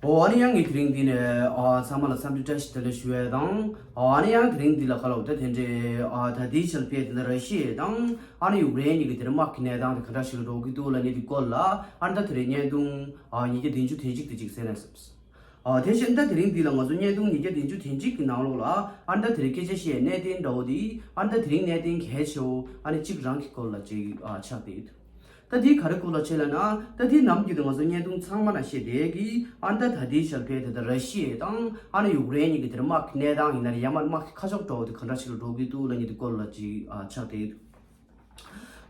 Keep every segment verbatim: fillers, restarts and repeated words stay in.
ཨོ་ཨ་ནི་ཡང་ངས་དེ་རིང་འདི་ནས་ཨ་ཚང་མ་ལ་འཚམས་འདྲི་བཀྲ་ཤིས་བདེ་ལེགས་ཞུ་ཡས་དང་། ཨོ་ཨ་ནི་ཡང་དེ་རིང་འདི་ལ་ཁ་ལོ་ད་དེ་འདྲའི་ཨ་ད་ལྟའི་ཆར་ཕེ་དེ་ལ་ར་ཤི་ཡ་དང་ཨ་ནི་ཡུཀ་རེན་གཉིས་ཀྱི་དེ་རིང་དམག་གི་གནས་སྟངས་དེ་ག་འདྲ་ཞིག་ལ་འགྲོ་གི་འདུག་ལབ་ནས་དེ་སྐོར་ལ་ཨ་ནི་ད་དེ་རིང་བརྙན་ཐུང་ཨ་ཉིས་བརྒྱ་བདུན་ཅུ་དོན་གཅིག་དེ་ཅིག་གསན་ན་བསམས། ཨ་དེ་བཞིན་ད་དེ་རིང་འདི་ལ་ང་ཚོ་བརྙན་ཐུང་ཉིས་བརྒྱ་བདུན་ཅུ་དོན་གཅིག་གི་ནང་ལོགས་ལ་ཨ་ནི་ད་དེ་རིང་སྐད་ཆ་བཤད་གནད་དོན་འདྲ་བོ་དེ་ཨ་ནི་ད་དེ་རིང་གནད་དོན་གལ་ཆེ་བོ་ཨ་ནི་གཅིག་རང་གི་སྐོར་ལ་ཅིག་ཨ་ཆགས་བསྡད་ཡོད། ད་དེ་ག་རེ་སྐོར་ལ་བྱས་ལབ་ན། ད་དེ་ནམ་རྒྱུན་དུ་ང་ཚོ་བརྙན་ཐུང་ཚང་མ་ན་བཤད་བསྡད་ཀྱི་ཨ་ནི་ད་ད་ལྟའི་ཆར་ཕེ་དེ་ད་ར་ཤི་ཡ་དང་ཨ་ནི་ཡུཀ་རེན་གཉིས་ཀྱི་དེར་དམག་གི་གནས་སྟངས་ཡིན་ན་རེད། ཡང་མ་དམག་གི་ཁ་ཕྱོགས་འགྲོ་བ་དེ་ག་འདྲ་ཞིག་ལ་འགྲོ་གི་འདུག་ལབ་མཁན་དེ་སྐོར་ལ་ཅིག་ཨ་ཆགས་བསྡད་ཡོད།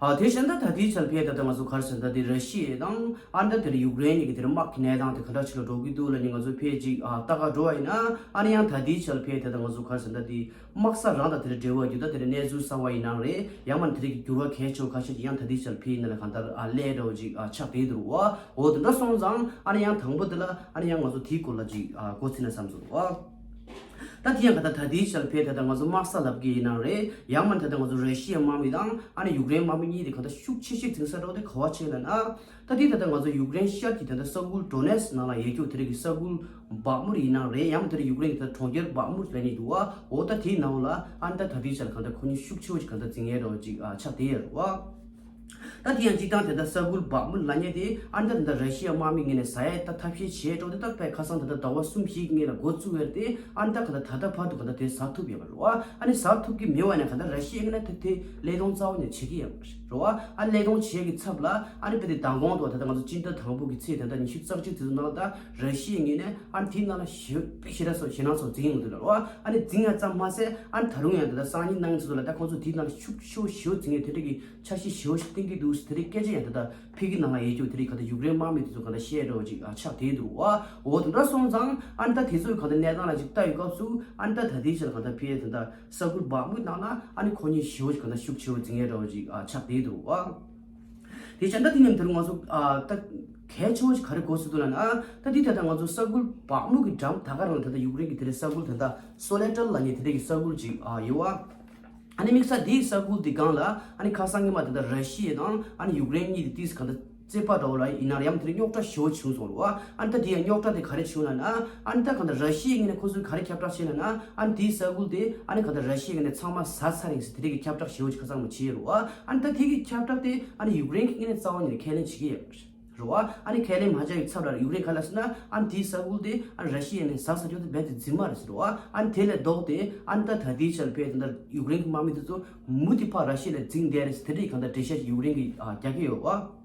ཨ་དེ་བཞིན་ད་ད་ལྟའི་ཆར་ཕེ་ད་ད་ང་ཚོ་ག་རེ་ཟེར་ད་དེ་ར་ཤི་ཡ་དང་ཨ་ནི་ད་དེར་ཡུཀ་རེན་གཉིས་ཀྱི་དེར་དམག་གི་གནས་སྟངས་དེ་ག་འདྲ་ཞིག་ལ་འགྲོ་གི་འདུག་ལབ་མཁན་ང་ཚོ་ཕེ་ཅིག་ཨ་ལྟ་ག་འགྲོ་བ་ཡིན་ན་ཨ་ནི་ཡང་ད་ལྟའི་ཆར་ཕེ་ད་ད་ང་ཚོ་ག་རེ་ཟེར་ད་དེ། དམག་ས་རང་དང་དེ་རིང་འབྲེལ་བ་རྒྱུ་ད་དེ་རིང་གནས་ཚུལ་གསར་བ་ཡིན་ནའང་རེད། ཡང་མིན་དེ་རིང་གི་འགྱུར་བ་གལ་ཆེ་བ་ཁ་ཤས་ཀྱི་ཡང་ད་ལྟའི་ཆར་ཕེ་ཡིན་ན་ལ་གང་ལྟར་ཨ་ཀླད་འདྲ་བོ་ཅིག་ཨ་ཆགས་བསྡད་འདུག་བ། འོ་དེ་འདྲ་སོང་ཙང་ཨ་ནི་ཡང་དང་པོ་དེ་ལ་ཨ་ནི་ཡང་ང་ཚོ་དེའི་སྐོར་ལ་ཅིག་ཨ་མགོ་ཚིག་ན་བསམ་སོང་བ། ད་དེ་ཡང་ག་ད་ད་ལྟའི་ཆར་ཕེ་ད་ད་ང་ཚོ་དམག་ས་ལབ་ཀྱི་ཡིན་ནའང་རེད། ཡང་མིན་ད་ད་ང་ཚོ་ར་ཤི་ཡའི་དམག་མི་དང་ཨ་ནི་ཡུཀ་རེན་དམག་མི་གཉིས་དེ་ག་ད་ཤུགས་ཆེ་ཤོས་འཛིང་ས་འདྲ་བོ་དེ་ག་བ་ཆེ་ལབ་ན། ད་དེ་ད་ལྟ་ང་ཚོ་ཡུཀ་རེན་ཤར་གྱི་ད་ལྟ་ས་ཁུལ་ཌོ་ནེ་སི་ནང་ལ་ཡོད་རྒྱུ་དེ་རིང་གི་ས་ཁུལ་བག་མུར་ཡིན་ནའང་རེད། ཡང་དེ་རིང་ཡུཀ་རེན་གྱི་ད་གྲོང་ཁྱེར་བག་མུར་ལབ་ནས་འདུག་བ། འོ་ད་དེའི་ནང་ལ་ཨ་ནི་ད་ད་ལྟའི་ཆར་གང་ལྟར་ཁོ་གཉིས་ཤུགས་ཆེ་བོ་ཅིག་གང་ལྟར་འཛིང་ཡས་འདྲ་བོ་ཅིག་ཨ་ཆགས་བསྡད་ཡོད་རེད་བ། ད་དེ་ཡང་སྤྱིར་བཏང་དེ་ལྟ་ས་ཁུལ་བག་མུར་ལབ་མཁན་དེ་ཨ་ནི་ད་ད་ལྟ་ར་ཤི་ཡ་དམག་མི་ངོས་ནས་ཟ་ཡས་ད་ཐབས་ཤེས་བྱས་འགྲོ་དེ་ད་དཔེ་ཁ་སང་ད་ལྟ་ཟླ་བ་གསུམ་བཞིའི་སྔོན་ལ་འགོ་བཙུགས་ཡོད་རེད་དེ། ཨ་ནི་ད་གང་ལྟར་ད་ལྟ་བར་དུ་གང་ལྟར་དེ་ཟ་ཐུབ་ཡོད་མ་རེད་བ། ཨ་ནི་ཟ་ཐུབ་ཀྱི་མེད་བ་ནས་གང་ལྟར་ར་ཤི་ཡ་ངོས་ནས་ད་དེ་ཀླད་སྟོང་རྩ་བ་ནས་བྱེད་ཀྱི་ཡོད་མ་རེད་བ། ཨ་ནི་ཀླད་སྟོང་བྱེད་ཀྱི་ཚབ་ལ་ཨ་ནི་དཔེ་དེ་མདང་དགོང་དུ་ད་ལྟ་ང་ཚོ་སྤྱི་ཟླ་དང་པོ་གི་ཚེས་ད་ལྟ་ཉི་ཤུ་རྩ་གཅིག་དེ་ཚོ་ནང་ལ་ད་ར་ཤི་ཡའི་ངོས་ནས་ཨ་ནི་དེའི་ནང་ལ་ཞེ་པོ་ཞེ་དྲག་སོགས་ཞེད་སྣང་སོགས་འཛིན་ཡོང་གི་འདུག་ལ་རོ། ཨ་ནི་འཛིན་ཡ་ཙམ་མ་ཟད་ཨ་ནི་ད་རུང་ཡང་ད་ལྟ་སང་ཉིན་གནངས་ཉིན་ཚོ་ལ་ད་ཁོང་ཚོ་དེའི་ནང་ལ་ཤུགས་ཆེ་བོ་ཞེ་པོ་འཛིན་ཡ་དེ་འདྲ་གི་འཆར་གཞི་ཞེ་པོ་ཞིག་བཏིང་གི་འདུག་དེ་འདྲའི་སྐད་ཆ་ཡང་ད་ལྟ་ཕ་གི་ནང་ལ་ཡོད་རྒྱུ་དེ་རིང་ག་ད་ཡུཀ་རེན་དམག་མི་དེ་ཚོ་ག་ད་བཤད་འགྲོ་བ་ཅིག་ཨ་ཆགས་བསྡད་འདུག་བ། འོ་དེ་འདྲ་སོང་ཙང་ཨ་ནི་ད་དེ་ཚོའི་ག་ད་གནས་སྟངས་ལ་ཅིག་ལྟ་ཡི་སྐབས་སུ་ཨ་ནི་ད་ད་ལྟའི་ཆར་ག་ད་ཕ་གི་ད་ད་ས་ཁུལ་བག་མུའི་ནང་ན་ཨ་ནི་ཁོ་གཉིས་ཞེ་པོ་ཅིག་ག་ད་ཤུགས་ཆེ་བོ་འཛིང་ཡས་འདྲ་བ་ཅིག་ཨ་ཆགས་བསྡད་འདུག་བ། དེ་བྱས་ད་དེ་མཉམ་དུ་ང་ཚོ་ཨ་ད་གལ་ཆེ་བོ་ཞིག་ག་རེ་གོ་སྲིད་འདུག་ལབ་ན། ད་དེ་ད་ལྟ་ང་ཚོ་ས་ཁུལ་བག་མུ་གི་འགྲམ་ད་ག་རང་ད་ལྟ་ཡུཀ་རེན་གྱི་དེ་རེད་ས་ཁུལ་ད་ལྟ་སོ་ལེ་ཏར་ལབ་མཁན་དེ་འདྲ་གི་ས་ཁུལ་ཅིག་ཨ་ཡོད་བ། ཨ་ནི་དམིགས་བསལ་དེའི་ས་ཁུལ་དེ་སྒང་ལ་ཨ་ནི་ཁ་སང་ཉི་མ་ད་ལྟ་ར་ཤི་ཡ་དང་ཨ་ནི་ཡུཀ་རེན་གཉིས་དེ་ཏིས་ག་ད་རྩོད་པ་འདྲ་བོ་ལ་ཡིན་ན་ཡང་དེ་རིང་རྙོག་དྲ་ཞེ་པོ་བྱུང་སོང་རེད་བ། ཨ་ནི་ད་དེ་ཡང་རྙོག་དྲ་དེ་ག་རེ་བྱུང་ལབ་ན། ཨ་ནི་ད་ག་ད་ར་ཤི་ཡའི་ངོས་ནས་ཁོ་ཚོས་ག་རེ་ཁྱབ་བསྒྲགས་བྱས་ལབ་ན། ཨ་ནི་དེའི་ས་ཁུལ་དེ་ཨ་ནི་ག་ད་ར་ཤི་ཡའི་ངོས་ནས་ཚང་མ་ཟ་ཚར་ཡིན་ཟེར་དེ་འདྲ་གི་ཁྱབ་བསྒྲགས་ཞེ་པོ་ཅིག་ཁ་སང་མ་བྱས་ཡོད་རེད་བ། ཨ་ནི་ད་དེ་གི་ཁྱབ་བསྒྲགས་དེ་ཨ་ནི་ཡུཀ་རེན་གྱི་ངོས་ནས་རྩ་བ་ཉིད་ནས་ཁས་ལེན་བྱེད་ཀྱི་ཡོད་རེད་བ། ཨ་ནི་ཁས་ལེན་མ་བྱས་ཡི་ཚབ་ལ་ཡུཀ་རེན་ག་ལ་ཟེར་ན་ཨ་ནི་དེའི་ས་ཁུལ་དེ་ཨ་ནི་ར་ཤི་ཡའི་ངོས་ནས་ཟ་ས་ཆོག་དེ་རྦད་དེ་རྫུན་མ་རེད་ཟེར་བ། ཨ་ནི་དེ་ལས་ལྡོག་སྟེ་ཨ་ནི་ད་ད་དེའི་ཆར་ཕེ་ད་ལྟ་ཡུཀ་རེན་གྱི་དམག་མི་དེ་ཚོ་མུ་མཐུད་ཕར་ར་ཤི་ཡ་ལ་འཛིང་བསྡད་རེད་ཟེར་དེ་འདྲའི་གང་ལྟར་འགྲེལ་བཤད་ཅིག་ཡུཀ་རེན་གྱིས་ཨ་རྒྱག་གི་ཡོད་བ།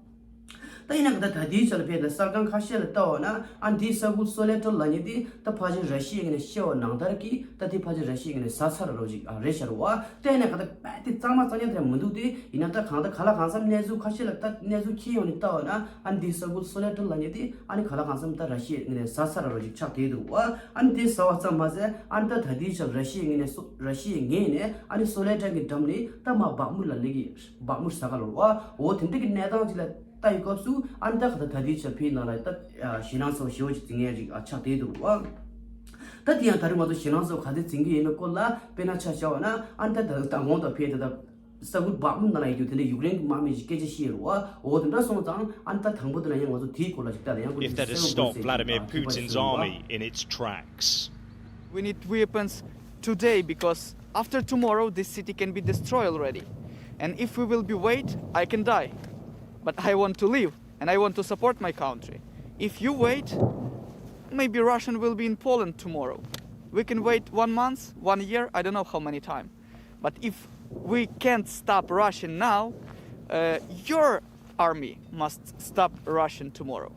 ད་ཡིན་ན་ག་ད་ད་ལྟའི་ཆར་ཕེ་ད་གསར་ཁང་ཁ་ཤས་ལ་ལྟ་བ་ན་ཨ་ནི་དེའི་ས་ཁུལ་སོ་ལེ་ཏར་ལབ་མཁན་དེ་ད་ཕལ་ཆེར་ར་ཤི་ཡའི་ངོས་ནས་བཤད་པ་ནང་ལྟར་གྱི་ད་དེ་ཕལ་ཆེར་ར་ཤི་ཡའི་ངོས་ནས་ཟ་ཚར་རོ་ཅིག་ཨ་རེད་ཤག་རེད་བ། ད་ཡིན་ན་ག་ད་རྦད་དེ་གཙང་མ་གཙང་རྐྱང་དེ་མི་འདུག་སྟེ། ཡིན་ན་ད་གང་ད་ག་ལ་གང་འཚམ་གནས་ཚུལ་ཁ་ཤས་ལ་ད་གནས་ཚུལ་ཁྱེར་ཡོང་ནས་ལྟ་བ་ན་ཨ་ནི་དེའི་ས་ཁུལ་སོ་ལེ་ཏར་ལབ་མཁན་དེ་ཨ་ནི་ག་ལ་གང་འཚམ་ད་ར་ཤི་ཡའི་ངོས་ནས་ཟ་ཚར་རོ་ཅིག་ཆགས་བསྡད་འདུག་བ། ཨ་ནི་དེ་ཟ་བ་ཙམ་མ་ཟད་ཨ་ནི་ད་ད་ལྟའི་ཆར་ར་ཤི་ཡའི་ངོས་ནས་སོ་ར་ཤི་ཡའི་ངོས་ནས་ཨ་ནི་སོ་ལེ་ཏར་གྱི་འགྲམ་ནས་ད་མར་བག་མུ་ལ་སླེབས་ཀྱི་བག་མུ་ཟ་ག་ལ་རེད་བ། འོ་དེ་འདྲ་གི་གནས་སྟངས་ཅིག་ལ་ལྟ་ཡི་སྐབས་སུ་ཨ་ནི་ད་ག་ད་ད་ལྟའི་ཆར་ཕེ་ནང་ལ་ད་ཞེད་སྣང་ཚ་པོ་ཞེ་པོ་ཅིག་འཛིང་ཡས་ཅིག་ཨ་ཆགས་བསྡད་འདུག་བ། ད་དེ་ཡང་ད་རེས་ང་ཚོ་ཞེད་སྣང་ཚ་པོ་ག་ཚོད་འཛིང་གི་ཡོད་མེད་སྐོར་ལ་དཔེར་ན་ཆ་བཞག་པ་ན་ཨ་ནི་ད་ད་མདང་དགོང་དང་ཕེ་ད་ད་ས་ཁུལ་བག་མུ་ནང་ལ་ཡོད་རྒྱུ་དེ་འདྲ་ཡུཀ་རེན་གྱི་དམག་མི་ཞིག་སྐད་ཆ་བཤད་ཡོད་རེད་བ། འོ་དེ་འདྲ་སོང་ཙང་ཨ་ནི་ད་དང་པོ་དེ་ལ་ཡང་ང་ཚོ་དེའི་སྐོར་ལ་ཅིག་ལྟ་ད་ཡང་ཁོ་If ཚོས་that has གསལ་པོ་stopped དགོས་ཟེར་Vladimir ཅིག་ཨ་ཁྱད་པར་Putin's ཞིག་རེད་བ། Army in its tracks. We need weapons today because after tomorrow this city can be destroyed already. And if we will be wait, I can die. But I want to live and I want to support my country. If you wait, maybe Russian will be in Poland tomorrow. We can wait one month, one year, I don't know how many time. But if we can't stop Russian now, uh, your army must stop Russian tomorrow.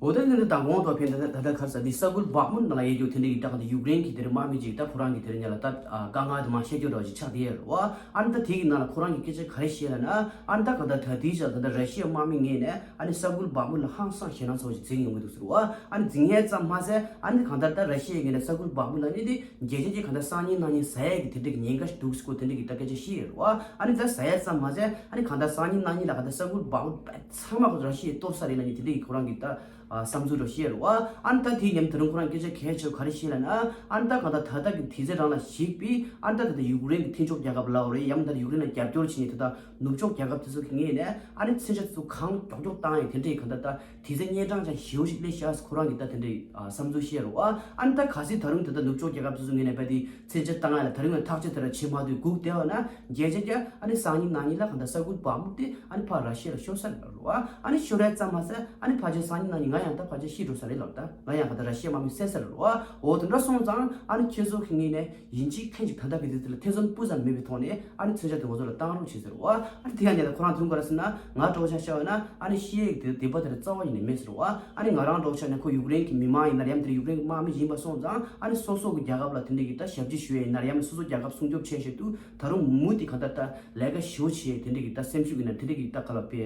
འོ་ད་ནི་ད་དང་པོ་དང་ཕན་ད་ད་ད་ཁར་ས་འདི་ས་ཁུལ་བག་མུ་ནང་ལ་ཡོད་རྒྱུ་དེ་འདྲ་ཡིན་ད་ག་ད་ཡུཀ་རེན་གྱི་དེར་དམག་མི་ཅིག་ད་ཁོ་རང་གི་དེར་ཉ་ལ་ད་དཀའ་ངལ་དུ་མ་བཤད་རྒྱུ་འདྲ་བ་ཅིག་ཆགས་བསྡད་ཡོད་རེད་བ། ཨ་ནི་ད་དེ་གི་ནང་ལ་ཁོ་རང་གི་སྐད་ཆ་ག་རེ་བཤད་ལབ་ན་ཨ་ནི་ད་ག་ད་ད་དེའི་ཆར་ད་ད་ར་ཤི་ཡ་དམག་མི་ངོས་ནས་ཨ་ནི་ས་ཁུལ་བག་མུ་ལ་ཧང་སང་ཞེད་སྣང་ཚ་པོ་ཅིག་འཛིང་ཡོང་གི་འདུག་ཟེར་བ། ཨ་ནི་འཛིང་ཡས་ཙམ་མ་ཟད་ཨ་ནི་གང་ལྟར་ད་ར་ཤི་ཡའི་ངོས་ནས་ས་ཁུལ་བག་མུ་ལ་ནི་དེ་རྒྱལ་སྤྱི་གི་གང་ལྟར་སང་ཉིན་གནངས་ཉིན་ཟ་ཡས་ཀྱི་དེ་འདྲ་གི་ཉེན་ཁ་ཞིག་འདུག་ཟེར་ཁོ་དེ་འདྲ་གི་ད་སྐད་ཆ་བཤད་ཡོད་རེད་བ། ཨ་ནི་ད་ཟ་ཡས་ཙམ་མ་ཟད་ཨ་ནི་གང་ལྟར་སང་ཉིན་གནངས་ཉིན་ལ་གང་ལྟར་ས་ཁུལ་བག་མུ་ཚང་མ་ཁོ་ར་ཤི་ཡས་གཏོར་ས་རེད་ལབ་ནི་དེ་འདྲ་གི་ཁོ་རང་གི་ད་ བསམ་ཚུལ་རོ་བཤད་རོ། ཨ་ནི་ད་དེའི་ཉམས་ད་རུང་ཁོ་རང་སྐད་ཆ་གལ་ཆེ་བ་ག་རེ་བཤད་ལབ་ན། ཨ་ནི་ད་གང་ལྟར་ད་ལྟ་གི་དུས་ཚོད་རང་ལ་གཞིགས་པའི་ཨ་ནི་ད་ད་ལྟ་ཡུཀ་རེན་གྱི་མཐུན་ཕྱོགས་རྒྱལ་ཁབ་ལབ་རེད། ཡང་ད་ལྟ་ཡུཀ་རེན་ལ་རྒྱབ་སྐྱོར་བྱེད་མཁན་ད་ལྟ་ནུབ་ཕྱོགས་རྒྱལ་ཁབ་དེ་ཚོ་གི་ངོས་ནས་ཨ་ནི་མཚོན་ཆ་དེ་ཚོ་གང་མགྱོགས་མགྱོགས་བཏང་ཡས་དེ་འདྲའི་གང་ལྟར་ད་དུས་ཚོད་གཉན་འཕྲང་ཅན་ཞེ་པོ་ཞིག་སླེབས་ཤག་ཁོ་རང་གི་ད་དེ་འདྲའི་བསམ་ཚུལ་བཤད་རོ། ཨ་ནི་ད་གལ་སྲིད་ད་རུང་ད་ལྟ་ནུབ་ཕྱོགས་རྒྱལ་ཁབ་དེ་ཚོ་ངོས་ནས་རྦད་དེ་མཚོན་ཆ་བཏང་ཡ་ལ་ད་རུང་ཡང་ཐག་གཅོད་དེ་འདྲ་བྱེད་མ་ཐུབ་སྒུག་བསྡད་པ་ན། བརྒྱ་ཆ་བརྒྱ་ཨ་ནི་སང་ཉིན་གནངས་ཉིན་ལ་གང་ལྟར་ས་ཁུལ་བག་མུར་དེ་ཨ་ནི་ཕར་ར་ཤི་ཡ་ལ་ཤོར་ས་རེད་རོ། ཨ་ནི་ཤོར་ཡ་ཙམ་མ་ཟད་ཨ་ནི་ཕལ་ཆེར་སང་ཉིན་གནངས་ཉིན་ང་ཡང་ད་ཕལ་ཆེར་ཤི་འགྲོ་ས་རེད་ལབ། ད་ང་ཡང་གང་ལྟར་ར་ཤི་ཡའི་དམག་མི་བསད་ས་རེད་རོ། འོ་དེ་འདྲ་སོང་ཙང་ཨ་ནི་ཁྱེད་ཚོ་གི་ངོས་ནས་ཡིན་གཅིག་མཁན་གཅིག་ད་ལྟ་གི་དུས་ཚོད་ལ་ཐེ་ཚོམ་སྤུ་ཙམ་མེད་པའི་ཐོག་ནས་ཨ་ནི་མཚོན་ཆ་དེ་ང་ཚོ་ལ་བཏང་རོགས་བྱེད་ཟེར་རོ། ཨ་ནི་དེ་ཡང་ཉེ་ད་ཁོ་རང་དུས་ག་རེ་ཟེར་ན། ང་གྲོགས་ཆ་བཤད་པ་ན་ཨ་ནི་ཤི་ཡས་དེ་དད་པ་དེ་རྩ་བ་ཉིད་ནས་མེད་ཟེར་རོ། ཨ་ནི་ང་རང་གྲོགས་ཆ་ནས་ཁོ་ཡུཀ་རེན་གྱི་མི་མང་ཡིན་ན་ཡང་དེ་ཡུཀ་རེན་གྱི་དམག་མི་ཡིན་པ་སོང་ཙང་ཨ་ནི་སོ་སོ་གི་རྒྱལ་ཁབ་ལ་དེ་འདྲ་གི་ད་ཞབས་ཕྱི་ཞུ་ཡས་ཡིན་ན་ཡང་སོ་སོ་རྒྱལ་ཁབ་སྲུང་སྐྱོབ་བྱེད་ཆེད་དུ་ད་རུང་མུ་མཐུད་གང་ལྟར་ད་ལས་ཀ་ཞེ་པོ་བྱེད་ཡས་དེ་འདྲ་གི་ད་སེམས་ཤུགས་ཡིན་ན་དེ་འདྲ་གི་ད་ག་ལ་དཔེ་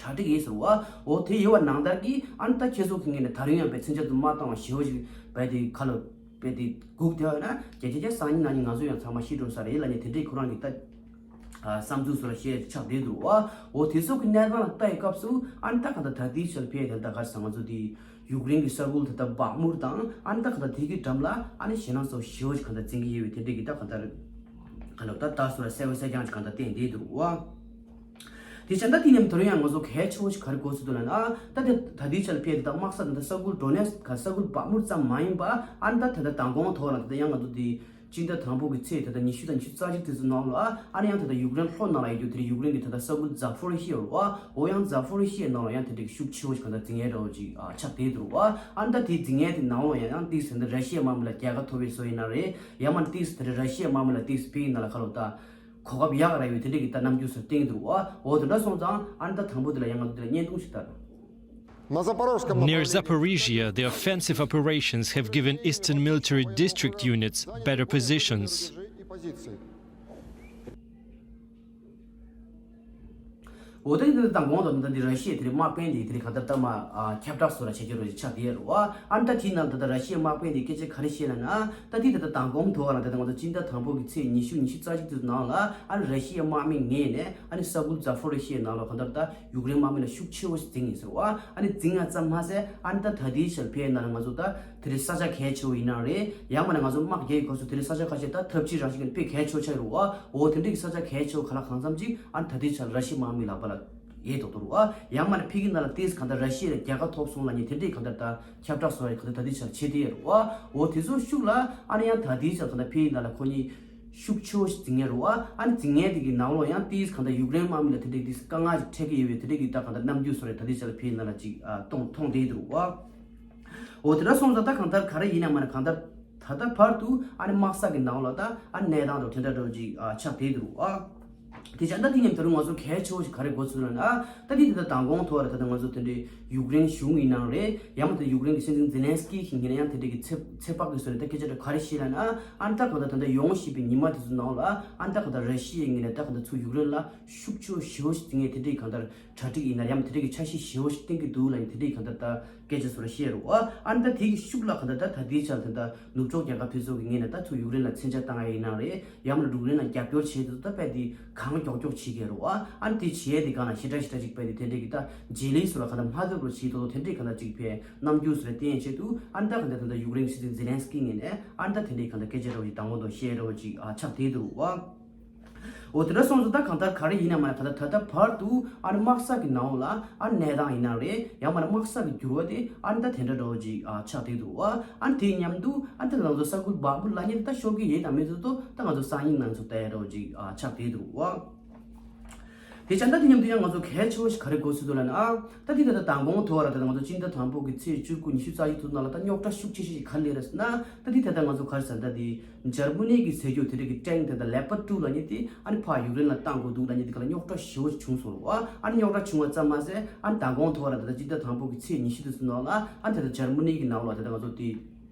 གྲ་སྒྲིག་ཡིན་ཟེར་བ། འོ་དེ་ཡོད་པ་ནང་ལྟར་གྱི་ཨ་ནི་ད་ཁྱེད་ཚོ་གི་ངོས་ནས་ད་རུང་ཡང་དཔེ་མཚོན་ཆ་དེ་མ་བཏང་བ་ཞེ་པོ་ཞིག་དཔེ་དེ་ག་ལ་དཔེ་དེ་སྒུག་བསྡད་ཡོད་ན་བརྒྱ་ཆ་བརྒྱ་སང་ཉིན་གནངས་ཉིན་ང་ཚོ་ཡང་ཚང་མ་ཤི་འགྲོ་ས་རེད་ལབ་ནས་དེ་འདྲའི་ཁོ་རང་གི་ད་བསམ་ཚུལ་བཟོ་འདྲ་བཤད་ཆགས་བསྡད་འདུག་བ། འོ་དེ་ཚོ་གི་གནས་སྟངས་ལ་ལྟ་ཡི་སྐབས་སུ་ཨ་ནི་ད་ག་ད་ད་ལྟའི་ཆར་ཕེ་དེ་ད་ག་ས་ང་ཚོ་དེ་ཡུཀ་རེན་གྱི་ས་ཁུལ་དེ་ད་བག་མུར་དང་ཨ་ནི་ད་ག་ད་དེ་གི་འགྲམ་ལ་ཨ་ནི་ཞེད་སྣང་ཚ་པོ་ཞེ་པོ་ཞིག་ག་ད་འཛིན་གྱི་ཡོད་པའི་དེ་འདྲའི་གི་ད་ག་ད་ག་ལ་ད་ད་སུ་ལ་གསལ་བོ་གསལ་རྐྱང་ཅིག་ག་ད་བསྟན་བསྡད་འདུག་བ། དེ་བྱས་ད་དེ་མཉམ་དུ་ཡང་ང་ཚོ་གལ་ཆེ་བོ་ཞིག་ག་རེ་གོ་སྲིད་འདུག་ལབ་ན། ད་དེ་ད་ལྟའི་ཆར་ཕེ་དེ་དག་དམག་ས་དེ་ད་ས་ཁུལ་ཌོ་ནེ་སི་ཀི་ས་ཁུལ་བག་མུར་ཙམ་མ་ཡིན་པ་ཨ་ནི་ད་ད་ལྟ་མདང་དགོང་ཐོག་ལ་ད་ལྟ་ཡང་ང་ཚོ་དེ་སྤྱི་ཟླ་དང་པོ་གི་ཚེས་ད་ལྟ་ཉི་ཤུ་དང་ཉི་ཤུ་རྩ་གཅིག་དེ་ཚོ་ནང་ལ་ཨ་ནི་ཡང་ད་ལྟ་ཡུཀ་རེན་ལྷོ་ནང་ལ་ཡོད་རྒྱུ་དེ་ཡུཀ་རེན་གྱི་ད་ལྟ་ས་ཁུལ་ཛ་ཕོ་རི་ཤི་ཡ་རུ་ཨ་འོ་ཡང་ཛ་ཕོ་རི་ཤི་ཡའི་ནང་ལ་ཡང་དེ་འདྲའི་ཤུགས་ཆེ་བོ་ཞིག་ག་ད་འཛིང་ཡས་འདྲ་བོ་ཅིག་ཨ་ཆགས་བསྡད་འདུག་བ། ཨ་ནི་ད་དེ་འཛིང་ཡས་དེ་ནང་ལ་ཡང་ཡང་ཏིག་ཟེར་ད་ར་ཤི་ཡའི་དམག་མི་ལ་རྒྱལ་ཁ་ཐོབ་པའི་བཟོ་ཡིན་ན་རེད། ཡང་མ་ཏིག་ཟེར་ད་ར་ཤི་ཡའི་དམག་མི་ལ་ཏིག་ཟེར་ཕེ་ཡིན་ན་ལ་ཁ་ལོ་ད། གོ་སྐབས་ཡག་ར་ཡོད་དེ་འདྲ་གི་ད་རྣམ་འགྱུར་སོགས་བསྟན་གྱི་འདུག་བ། འོ་དེ་འདྲ་སོང་ཙང་ཨ་ནི་ད་དང་པོ་དེ་ལ་ཡང་ང་ཚོ་དེ་ལ་བརྙན་ཐུང་ཞིག་ལྟ། На Запорожском Near направлении Zaporizhzhia, the offensive operations have given Eastern Military District units better positions. འོ་ད་འདི་ད་དང་གོང་དུ་ད་འདི་ར་ཤི་ཡའི་དེ་རིང་དམག་དཔོན་དེ་དེ་རིང་ག་ད་ལྟ་མ་ཨ་ཁྱབ་བསྒྲགས་སོགས་ལ་བྱེད་ཀྱི་རོ་ཅིག་ཆགས་བསྡད་ཡོད་རེད་བ། ཨ་ནི་ད་དེའི་ནང་ད་ལྟ་ར་ཤི་ཡའི་དམག་དཔོན་དེ་སྐད་ཆ་ག་རེ་བཤད་ལབ་ན། ད་འདི་ད་ལྟ་དང་གོང་དུ་བ་ལ་ད་ལྟ་ང་ཚོ་སྤྱི་ཟླ་དང་པོ་གི་ཚེས་ཉི་ཤུ་ཉི་ཤུ་རྩ་གཅིག་དེ་ནང་ལ་ཨ་ནི་ར་ཤི་ཡའི་དམག་མི་ངོས་ནས་ཨ་ནི་ས་ཁུལ་ཛ་ཕོ་རི་ཤི་ཡའི་ནང་ལ་གང་ལྟར་ད་ཡུཀ་རེན་དམག་མི་ལ་ཤུགས་ཆེ་བོ་ཞིག་འཛིང་ཡིན་ཟེར་བ། ཨ་ནི་འཛིང་ཡ་ཙམ་མ་ཟད་ཨ་ནི་ད་ད་ལྟའི་ཆར་ཕེ་ནང་ལ་ང་ཚོ་ད་དེ་རིང་ས་ཆ་གལ་ཆེ་བོ་ཡིན་ན་རེད། ཡང་མ་ན་ང་ཚོ་དམག་རྒྱག་གི་སྐབས་སུ་དེ་རིང་ས་ཆ་ཁ་ཤས་ད་འཐབ་ཇུས་རང་བཞིན་གྱི་དཔེ་གལ་ཆེ་བོ་ཆགས་ཡོད་རེད་བ། འོ་དེ་འདྲའི་ས་ཆ་གལ་ཆེ་བོ་ག་ལ་གང་འཚམ་ཅིག་ཨ་ནི་ད་ལྟའི་ཆར་ར་ཤི་ཡའི་དམག་མི་ལག་པ་ལ་ཡོད་མདོག་མདོག་རེད་བ། ཡང་མ་ན་ཕ་གི་ནང་ལ་ཏིས་གང་ལྟར་ར་ཤི་ཡ་ལ་རྒྱལ་ཁ་ཐོབ་སོང་ལབ་མཁན་དེ་འདྲའི་གང་ལྟར་ད་ཁྱབ་བསྒྲགས་སོགས་ཡ་གང་ལྟར་ད་ལྟའི་ཆར་བྱེད་བསྡད་ཡོད་རེད་བ། འོ་དེ་ཚོ་ཤུགས་ལ་ཨ་ནི་ཡང་ད་ལྟའི་ཆར་གང་ལྟར་ཕ་གི་ནང་ལ་ཁོ་གཉིས་ཤུགས་ཆེ་བོ་ཞིག་འཛིང་ཡ་རེད་བ། ཨ་ནི་འཛིང་ཡ་དེ་གི་ནང་ལོགས་ཡང་ཏིས་གང་ལྟར་ཡུཀ་རེན་དམག་མི་ལ་དེ་འདྲའི་ཏིས་དཀའ་ངལ་ཅིག་འཕྲད་ཀྱི་ཡོད་པའི་དེ་འདྲའི་གི་ད་གང་ལྟར་རྣམ་འགྱུར་སོགས་རེད་ད་ལྟའི་ཆར་ལ་ཕ་གི་ནང་ལ་ཅིག་ཨ་མཐོང་མཐོང་བསྡད་འདུག་བ། འོ་དེ་འདྲ་སོང་ཙང་ད་གང་ལྟར་ག་རེ་ཡིན་ན་མ་ན་གང་ལྟར་ད་ལྟ་བར་དུ་ཨ་ནི་དམག་ས་གི་ནང་ལ་ད་ཨ་ནི་གནས་སྟངས་འདྲ་དེ་འདྲ་འདྲ་ཅིག་ཨ་ཆགས་བསྡད་འདུག་ཨ། དེ་བྱས་ད་དེ་མཉམ་དུ་ང་ཚོ་གལ་ཆེ་བོ་ཞིག་ག་རེ་གོ་ཚུལ་ལ་ན་ད་དེ་དེ་ད་མདང་དགོང་ཐོག་ལ་ད་ལྟ་ང་ཚོ་དེ་འདྲའི་ཡུཀ་རེན་གཞུང་ཡིན་ནའང་རེད། ཡང་མ་ད་ཡུཀ་རེན་གྱི་སྲིད་འཛིན་ཛེ་ལན་སི་ཀི་གི་ངོས་ནས་ཡང་དེ་འདྲའི་གི་ཚེ་ཚེ་དཔག་གི་བཟོ་ནས་ད་སྐད་ཆ་འདྲ་ག་རེ་བཤད་ལ་ན་ཨ་ནི་ད་གང་ལྟར་ད་ལྟ་ཡོང་བཞིན་པའི་ཉི་མ་དེ་ཚོ་ནང་ལ་ཨ་ནི་ད་གང་ལྟར་ར་ཤི་ཡའི་ངོས་ནས་ད་གང་ལྟར་ཚུར་ཡུཀ་རེན་ལ་ཤུགས་ཆེ་བོ་ཞེ་བོ་ཞིག་འཛིང་ཡས་དེ་འདྲའི་གང་ལྟར་གྲ་སྒྲིག་ཡིན་ན་ཡང་དེ་འདྲའི་གི་འཆར་གཞི་ཞེ་བོ་ཞིག་བཏིང་གི་འདུག་ལབ་ནས་དེ་འདྲའི་གང་ལྟར་ད་སྐད་ཆ་ཚོ་ར་བཤད་རོགས་ཨ། ཨ་ནི་ད་དེ་གི་ཤུགས་ལ་གང་ལྟར་ད་ད་ལྟའི་ཆར་ད་ལྟ་ནུབ་ཕྱོགས་རྒྱལ་ཁབ་དེ་ཚོ་གི་ངོས་ནས་ད་ཚུར་ཡུཀ་རེན་ལ་མཚོན་ཆ་བཏང་ཡ་ཡིན་ན་རེད། ཡང་མིན་ན་ཡུཀ་རེན་ལ་རྒྱབ་སྐྱོར་བྱེད་དུས་ད་དཔེ་དེ་གང་མགྱོགས་མགྱོགས་བྱེད་དགོས་རོགས་ཨ། ཨ་ནི་དེ་བྱེད་ཡ་དེ་གང་ལ་ཞེ་དྲག་ཞེ་དྲག་ཅིག་དཔེ་དེ་དེ་འདྲའི་གི་ད་རྗེས་ལུས་སུ་ལ་གང་ལྟར་མ་ཐོབ་རོགས་བྱེད་དོ་དེ་འདྲའི་གང་ལྟར་ཅིག་ཕེ་རྣམ་འགྱུར་སུ་ལ་བསྟན་ཡ་ཆེད་དུ་ཨ་ནི་ད་གང་ལྟར་ད་ལྟ་ཡུཀ་རེན་གི་སྲིད་འཛིན་ཛེ་ལན་སི་ཀི་ངོས་ནས་ཨ་ནི་ད་དེ་འདྲའི་གང་ལྟར་སྐད་ཆ་འདྲ་བོ་ཅིག་དང་པོ་དང་བཤད་འདྲ་བོ་ཅིག་ཨ་ཆགས་བསྡད་འདུག་རོགས་ཨ། འོ་དེ་འདྲ་སོང་ཙང་ད་གང་ལྟར་ག་རེ་ཡིན་ན་མ་ན་གང་ལྟར་ད་ལྟ་བར་དུ་ཨ་ནི་དམག་ས་གི་ནང་ལ་ཨ་ནི་གནས་སྟངས་ཡིན་ན་རེད། ཡང་མ་ན་དམག་ས་གི་འགྱུར་བ་དེ་ཨ་ནི་ད་དེ་འདྲ་འདྲ་བོ་ཅིག་ཨ་ཆགས་བསྡད་འདུག་བ། ཨ་ནི་དེ་མཉམ་དུ་ཨ་ནི་ད་ང་ཚོ་ས་ཁུལ་བག་ཕུ་ལབ་མཁན་དེ་ད་ཤོར་གི་ཡོད་དམ་མེད་ཚོད་དོ་ད་ང་ཚོ་སང་ཉིན་ནང་ཚོ་ལྟ་ཡ་འདྲ་བོ་ཅིག་ཨ་ཆགས་བསྡད་འདུག་བ། དེ་བྱས་ད་དེ་མཉམ་དུ་ཡང་ང་ཚོ་གལ་ཆེ་བོ་ཞིག་ག་རེ་གོ་སྲིད་འདུག་ལབ་ན་ཨ། ད་དེ་ད་ལྟ་མདང་དགོང་ཐོག་ལ་ད་ལྟ་ང་ཚོ་སྤྱི་ཟླ་དང་པོ་གི་ཚེས་བཅུ་དགུ་ཉི་ཤུ་རྩ་གཅིག་ཐོག་ནང་ལ་ད་རྙོག་དྲ་ཤུགས་ཆེ་ཤོས་ཤིག་ག་རེ་སླེབས་རེད་ཟེར་ན། ད་དེ་ད་ལྟ་ང་ཚོ་ག་རེ་ཟེར་ད་དེ་འཇར་མ་ནི་གི་ཟས་རྒྱུ་དེ་འདྲ་གི་ཊེང་དེ་ད་ལེ་པར་ཊུ་ལབ་མཁན་དེ་ཨ་ནི་ཕར་ཡུཀ་རེན་ལ་བཏང་དགོས་འདུག་ལབ་མཁན་དེ་ག་ལ་རྙོག་དྲ་ཞེ་པོ་ཞིག་བྱུང་སོང་རོགས་ཨ། ཨ་ནི་རྙོག་དྲ་བྱུང་བ་ཙམ་མ་ཟད་ཨ་ནི་མདང་དགོང་ཐོག་ལ་ད་ལྟ་སྤྱི་ཟླ་དང་པོ་གི་ཚེས་ཉི་ཤུ་དེ་ཚོ་ནང་ལ་ཨ་ནི་ད་ལྟ་འཇར་མ་ནི་གི་ནང་ལ་ད་ལྟ་ང་ཚོ་དེ།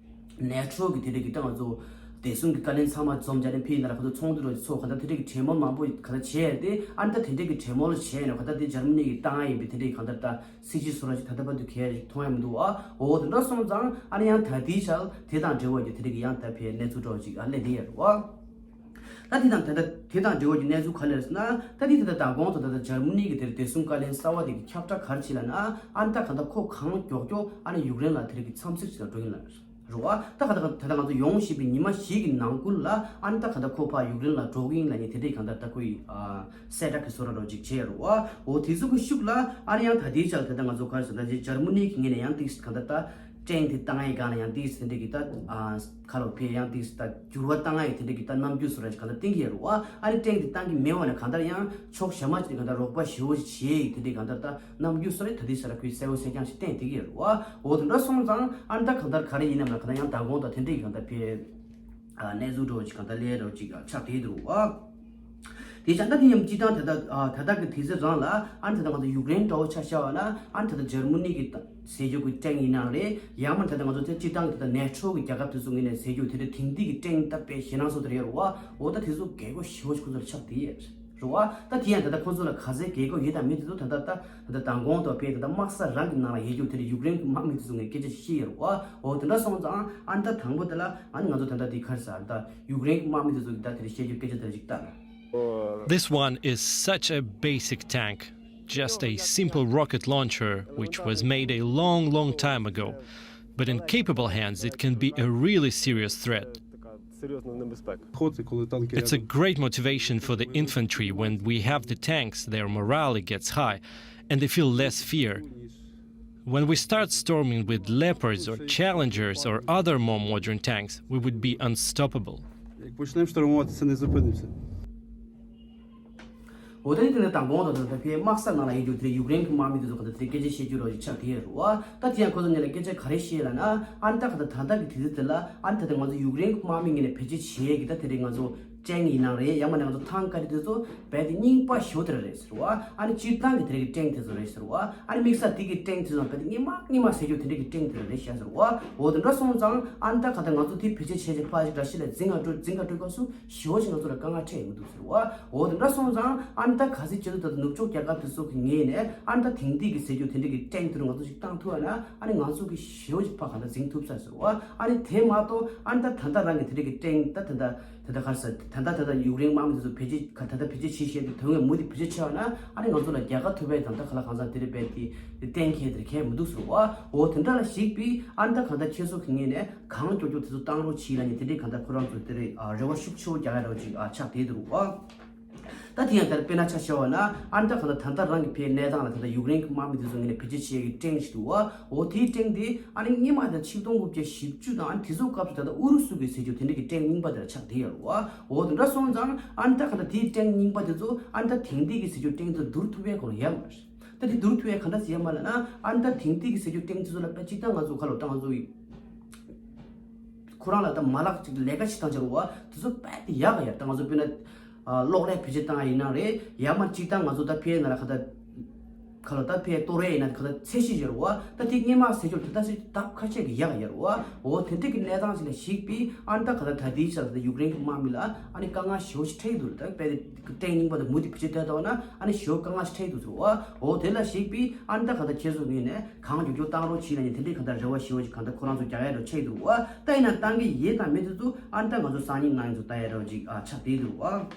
ནེ་ཊོ་གི་དེ་འདྲ་གི་ད་ང་ཚོ་བདེ་སྲུང་གི་བཀའ་བློན་ཚང་མ་འཛོམས་བྱས་ནས་ཕེབས་ཡིན་ན་ལ་ཁ་ཚོ་ཚོགས་འདུ་རོ་ཚོགས་ག་འདྲ་དེ་འདྲ་གི་གྲོས་མོལ་མང་པོ་ག་འདྲ་བྱས་ཏེ་ཨ་ནི་ད་དེ་འདྲ་གི་གྲོས་མོལ་བྱས་ནས་ག་འདྲ་དེ་འཇར་མ་ནི་གི་བཏང་ཡ་ཡིན་པའི་དེ་འདྲ་གི་གང་ལྟར་ད་སྲིད་ཇུས་བཟོ་འདྲ་ཅིག་ད་ལྟ་བར་དུ་གས་མཐོང་ཡ་མི་འདུག་ཨ། འོ་དེ་འདྲ་སོང་ཙང་ཨ་ནི་ཡང་ད་ལྟའི་ཆར་དེ་དང་འབྲེལ་བ་གི་དེ་འདྲ་གི་ཡང་ད་ཕེ་གནས་ཚུལ་འདྲ་བ་ཅིག་ཨ་སླེབས་བསྡད་ཡོད་རེད་བ། ད་དེ་དང་དེ་ལྟ་དེ་དང་འབྲེལ་བ་གྱི་གནས་ཚུལ་ག་རེ་རེད་ཟེར་ན། ད་དེ་དེ་ལྟ་མདང་དགོང་དུ་ད་ལྟ་འཇར་མ་ནི་གི་དེར་བདེ་སྲུང་བཀའ་བློན་གསར་བ་དེ་གི་ཁྱབ་བསྒྲགས་ག་རེ་བྱས་ལབ་ན། ཨ་ནི་ད་གང་ལྟར་ཁོ་གང་མགྱོགས་མགྱོགས་ཨ་ནི་ཡུཀ་རེན་ལ་དེ་རིགས་ཀྱི་འཚམས་གཟིགས་ཤིག་ལ་འགྲོ་གི་ཡིན་ལབ་རེད་བ། ད་གང་ལྟར་ད་ལྟ་ང་ཚོ་ཡོང་བཞིན་པའི་ཉི་མ་བཞི་གི་ནང་ཁུལ་ལ་ཨ་ནི་ད་གང་ལྟར་ཁོ་ཕར་ཡུཀ་རེན་ལ་འགྲོ་གི་ཡིན་ལབ་ནས་དེ་འདྲའི་གང་ལྟར་ད་ཁོ་ཡི་ཨ་གསལ་བསྒྲགས་ཀྱི་བཟོ་འདྲ་རོ་ཅིག་བྱས་རེད་བ། འོ་དེ་ཚོ་གི་ཤུགས་ལ་ཨ་ནི་ཡང་ད་ལྟའི་ཆར་ད་ལྟ་ང་ཚོ་ག་རེ་ཟེར་ན་འཇར་མ་ནི་གི་ངོས་ནས་ཡང་ཏིག་གང་ལྟར་ད་ཀྲེང་དེ་བཏང་ཡས་སྒང་ལ་ཡང་ཏིག་དེ་འདྲ་གི་ད་ཨ་ཁ་ལོ་ཕེ་ཡང་ཏིག་ད་འགྱུར་བ་བཏང་ཡས་དེ་འདྲ་གི་ད་རྣམ་འགྱུར་བཟོ་འདྲ་ཞིག་གང་ལྟར་བསྟན་གྱི་ཡོད་རེད་བ། ཨ་ནི་ཀྲེང་དེ་བཏང་གི་མེད་བ་ནས་གང་ལྟར་ཡང་ཕྱོགས་གཞན་མ་ཅིག་ནས་གང་ལྟར་རོགས་པ་ཞེ་པོ་ཞིག་བྱེད་ཡས་དེ་འདྲ་གང་ལྟར་ད་རྣམ་འགྱུར་བཟོ་རེད། ད་དེ་ས་ར་ཁུལ་གསལ་པོ་གསལ་རྐྱང་ཞིག་བསྟན་བསྡད་ཀྱི་ཡོད་རེད་བ། འོ་དེ་འདྲ་སོང་ཙང་ཨ་ནི་ད་གང་ལྟར་ག་རེ་ཡིན་ནམ་ལ་གང་ལྟར་ཡང་མདང་དགོང་དང་དེ་འདྲ་གི་གང་ལྟར་ཕེ་ཨ་གནས་ཚུལ་འདྲ་བོ་ཅིག་གང་ལྟར་སླེབས་འདྲ་བོ་ཅིག་ཆགས་བསྡད་འདུག་བ། དེ་ཡང་ད་དེ་ཡང་སྤྱིར་བཏང་ད་ལྟ་ཨ་ད་ལྟ་གི་དུས་ཚོད་རང་ལ་ཨ་ནི་ད་ལྟ་ང་ཚོ་ཡུཀ་རེན་འདྲ་བོ་ཆ་བཞག་པ་ན་ཨ་ནི་ད་ལྟ་འཇར་མ་ནི་གི་ད་ཟེར་རྒྱུ་གི་ཀྲེང་ཡིན་ནའང་རེད། ཡང་མིན་ད་ལྟ་ང་ཚོ་དེ་སྤྱིར་བཏང་གི་ད་ལྟ་ནེ་ཊོ་གི་རྒྱལ་ཁབ་དེ་ཚོ་ངོས་ནས་ཟེར་རྒྱུ་དེ་འདྲ་དེང་དུས་ཀྱི་ཀྲེང་ད་དཔེ་ཞེད་སྣང་ཚོ་དེ་རེད་བ། འོ་ད་དེ་ཚོ་རྒྱལ་སྒོ་ཞེ་པོ་ཞིག་ཁོ་ཚོ་ལ་ཆགས་བསྡད་ཡོད་རེད་བ། ད་དེ་ཡང་ད་ལྟ་ཁོ་ཚོ་ལ་ག་ཚད་རྒྱལ་སྒོ་ཡོད་དང་མེད་དེ་ཚོ་ད་ལྟ་ད་ད་ལྟ་མདང་དགོང་དང་དཔེ་ད་ལྟ་དམག་ས་རང་གི་ནང་ལ་ཡོད་རྒྱུ་དེ་འདྲ་ཡུཀ་རེན་གྱི་དམག་མི་དེ་ཚོ་ངས་སྐད་ཆ་བཤད་ཡོད་རེད་བ། འོ་དེ་འདྲ་སོང་ཙང་ཨ་ནི་ད་དང་པོ་དེ་ལ་ཨ་ནི་ང་ཚོ་ད་ལྟ་དེ་ག་རེ་ཟེར་ད་ཡུཀ་རེན་གྱི་དམག་མི་དེ་ཚོ་གི་ད་དེ་འདྲ་བཤད་རྒྱུ་སྐད་ཆ་དེ་འདྲ་ཞིག་ལྟ་ན། This one is such a basic tank, just a simple rocket launcher which was made a long, long time ago. But in capable hands, it can be a really serious threat. It's a great motivation for the infantry. When we have the tanks, their morale gets high, and they feel less fear. When we start storming with Leopards or Challengers or other more modern tanks, we would be unstoppable. Як почнемо штурмувати, це не зупинимося. འོ་ད་ནི་དེ་ནས་མདང་དགོང་དང་ད་ལྟ་ཕའི་དམག་ས་ནང་ལ་ཡོད་རྒྱུ་དེ་ཡུཀ་རེན་གྱི་དམག་མི་དེ་ཚོ་ག་ད་དེ་སྐད་ཆ་བཤད་རྒྱུ་རོ་ཞིག་ཆགས་བསྡད་ཡོད་རེད་བ། ད་དེ་ཡང་ཁོ་ཚོ་ངོས་ལ་སྐད་ཆ་ག་རེ་བཤད་ལབ་ན། ཨ་ནི་ད་ག་ད་ད་ལྟ་གི་དུས་ཚོད་དེ་ལ་ཨ་ནི་ད་ལྟ་ང་ཚོ་ཡུཀ་རེན་གྱི་དམག་མི་ངོས་ནས་བེད་སྤྱོད་བྱེད་ཡས་ཀྱི་ད་དེ་རིང་ང་ཚོ་ཀྲེང་ཡིན་ནའང་རེད། ཡང་མིན་ན་ང་ཚོ་ཐང་ཀ་རི་དེ་ཚོ་རྦད་དེ་རྙིང་པ་ཞེ་པོ་དེ་འདྲ་རེད་ཟེར་བ། ཨ་ནི་སྤྱིར་བཏང་གི་དེ་རིང་གི་ཀྲེང་དེ་ཚོ་རེད་ཟེར་བ། ཨ་ནི་དམིགས་བསལ་དེ་གི་ཀྲེང་དེ་ཚོ་རྦད་དེ་སྔོན་མ་སྔོན་མ་ཟེར་རྒྱུ་དེ་འདྲ་གི་ཀྲེང་དེ་འདྲ་རེད་ཤག་ཟེར་བ། འོ་དེ་འདྲ་སོང་ཙང་ཨ་ནི་ད་ག་ད་ང་ཚོ་དེ་བེད་སྤྱོད་བྱས་བྱས་ཕར་ཞིག་འདྲ་ཞིག་ལ་འཛིང་ག་འགྲོ་འཛིང་ག་འགྲོ་སྐབས་སུ་ཞེ་པོ་ཞིག་ང་ཚོ་ལ་དཀའ་ངལ་འཕྲད་ཡོང་གི་འདུག་ཟེར་བ། འོ་དེ་འདྲ་སོང་ཙང་ཨ་ནི་ད་གལ་སྲིད་ཁྱེད་ཚོ་ད་ལྟ་ནུབ་ཕྱོགས་རྒྱལ་ཁབ་དེ་ཚོ་གི་ངོས་ནས་ཨ་ནི་ད་དེང་དུས་ཀྱི་ཟེར་རྒྱུ་དེ་འདྲ་གི་ཀྲེང་དེ་རུ་ང་ཚོ་ཞིག་བཏང་ཐུབ་པ་ན་ཨ་ནི་ང་ཚོ་གི་ཞེ་པོ་ཞིག་ཕར་ག་ད་འཛིང་ཐུབ་ས་ཟེར་བ། ཨ་ནི་དེ་མ་གཏོགས་ཨ་ནི་ད་ད་ལྟ་རང་གི་དེ་འདྲ་གི་ཀྲེང་ད་ད་ད། ད་ལྟ་ག་རེ་ཟེར། ད་ལྟ་ད་ལྟ་ཡུཀ་རེན་དམག་མི་དེ་ཚོ་བེད་སྤྱོད་ག་ད་ལྟ་བེད་སྤྱོད་བྱེད་བཞིན་པའི་དོན་དངོས་མུ་མཐུད་བེད་སྤྱོད་བྱས་པ་ན་ཨ་ནི་ང་ཚོ་ལ་རྒྱལ་ཁ་ཐོབ་པའི་དང་ད་ག་ལ་གང་ཟག་དེ་རེད་པས་དེ་དེ་གཏན་འཁེལ་དེ་གལ་མི་འདུག་ཟེར་བ། འོ་དེ་འདྲ་ལ་གཞིགས་པས་ཨ་ནི་ད་གང་ལྟར་ཁྱེད་ཚོ་གི་ངོས་ནས་གང་མགྱོགས་མགྱོགས་དེ་ཚོ་བཏང་རོགས་གྱིས་ལབ་ནས་དེ་འདྲའི་གང་ལྟར་ཁོ་རང་ཚོ་དེ་རེད་ཨ་རེ་བ་ཤུགས་ཆེ་བོ་རྒྱག་ཡ་འདྲ་བོ་ཅིག་ཨ་ཆགས་བསྡད་འདུག་བ། ད་དེ་ཡང་ད་དཔེར་ན་ཆ་བཞག་པ་ན་ཨ་ནི་ད་གང་ལྟར་ད་ལྟ་རང་གི་ཕའི་གནས་སྟངས་ལ་ད་ལྟ་ཡུཀ་རེན་གྱི་དམག་མི་དེ་ཚོ་ངོས་ནས་བེད་སྤྱོད་བྱེད་ཡ་གི་ཀྲེང་ཞིག་འདུག་བ། འོ་དེའི་ཀྲེང་དེ་ཨ་ནི་སྔོན་མ་ད་ཆིག་སྟོང་དགུ་བརྒྱ་བཞི་བཅུ་དང་ཨ་ནི་དེ་ཚོ་སྐབས་སུ་ད་ལྟ་ཨུ་རུ་སུ་གི་ཟེར་རྒྱུ་དེ་འདྲ་གི་ཀྲེང་རྙིང་པ་དེ་ལ་ཆགས་བསྡད་ཡོད་རེད་བ། འོ་དེ་འདྲ་སོང་ཙང་ཨ་ནི་ད་ག་ད་དེའི་ཀྲེང་རྙིང་པ་དེ་ཚོ་ཨ་ནི་ད་དེང་དུས་ཀྱི་ཟེར་རྒྱུ་ཀྲེང་དེ་བསྡུར་ཐུབ་ཡས་ཁོ་རང་ཡོད་མ་རེད། ད་དེ་བསྡུར་ཐུབ་ཡས་ག་འདྲ་ཟེར་ཡ་མ་ལབ་ན་ཨ་ནི་ད་དེང་དུས་ཀྱི་ཟེར་རྒྱུ་ཀྲེང་དེ་ཚོ་ལ་དཔེ་གཅིག་ད་ང་ཚོ་ཁ་ལོ་ད་ང་ཚོ་ཡི་ཁོ་རང་ལ་ད་མ་ལག་ཅིག་ལས་ཀ་བྱེད་སྟངས་ཅིག་རེད་བ། དེ་ཚོ་རྦད་དེ་ཡག་ག་ཡ། ད་ང་ཚོ་དཔེར་ན་ཨ་གློག་ཀླད་བེད་སྤྱོད་བཏང་ཡ་ཡིན་ན་རེད། ཡང་མ་གཅིག་ད་ང་ཚོ་ད་ཕའི་ནང་ལ་ཁ་ད་ཁ་ལོ་ད་ཕའི་གཏོར་ཡ་ཡིན་ན་ཁ་ད་ཚད་གཞི་ཡོད་རེད་བ། ད་དེ་སྔོན་མ་ཟེར་རྒྱུ་ད་ད་ཟེར་ད་ཁ་ཤས་ཀྱི་ཡག་ག་ཡོད་རེད་བ། འོ་དེ་འདྲ་གི་གནས་སྟངས་ཅིག་ལ་གཞིགས་པས་ཨ་ནི་ད་ཁ་ད་ད་དེའི་ཆར་ད་ཡུཀ་རེན་གྱི་དམག་མི་ལ་ཨ་ནི་དཀའ་ངལ་ཞེ་པོ་ཞིག་འཕྲད་ཀྱི་འདུག་ད་དཔེ་ཀྲེང་རྙིང་པ་དང་མུ་མཐུད་བེད་སྤྱོད་བཏང་བ་ན་ཨ་ནི་ཞེ་པོ་དཀའ་ངལ་ཞིག་འཕྲད་ཀྱི་འདུག་ཟེར་བ། འོ་དེ་ལ་གཞིགས་པས་ཨ་ནི་ད་ག་ད་ཁྱེད་ཚོ་ངོས་ནས་གང་མགྱོགས་མགྱོགས་བཏང་རོགས་གྱིས་ལབ་ནས་དེ་འདྲའི་གང་ལྟར་རེ་བ་ཞེ་པོ་ཞིག་གང་ལྟར་ཁོ་རང་ཚོ་རྒྱག་ཡ་འདྲ་ཆགས་ཀྱི་འདུག་བ། ད་ཡིན་ན་བཏང་གི་ཡོད་དང་མེད་དེ་ཚོ་ཨ་ནི་ད་ང་ཚོ་སང་ཉིན་གནངས་ཉིན་ཚོ་ལྟ་ཡ་འདྲ་བ་ཅིག་ཨ་ཆགས་བསྡད་འདུག་བ།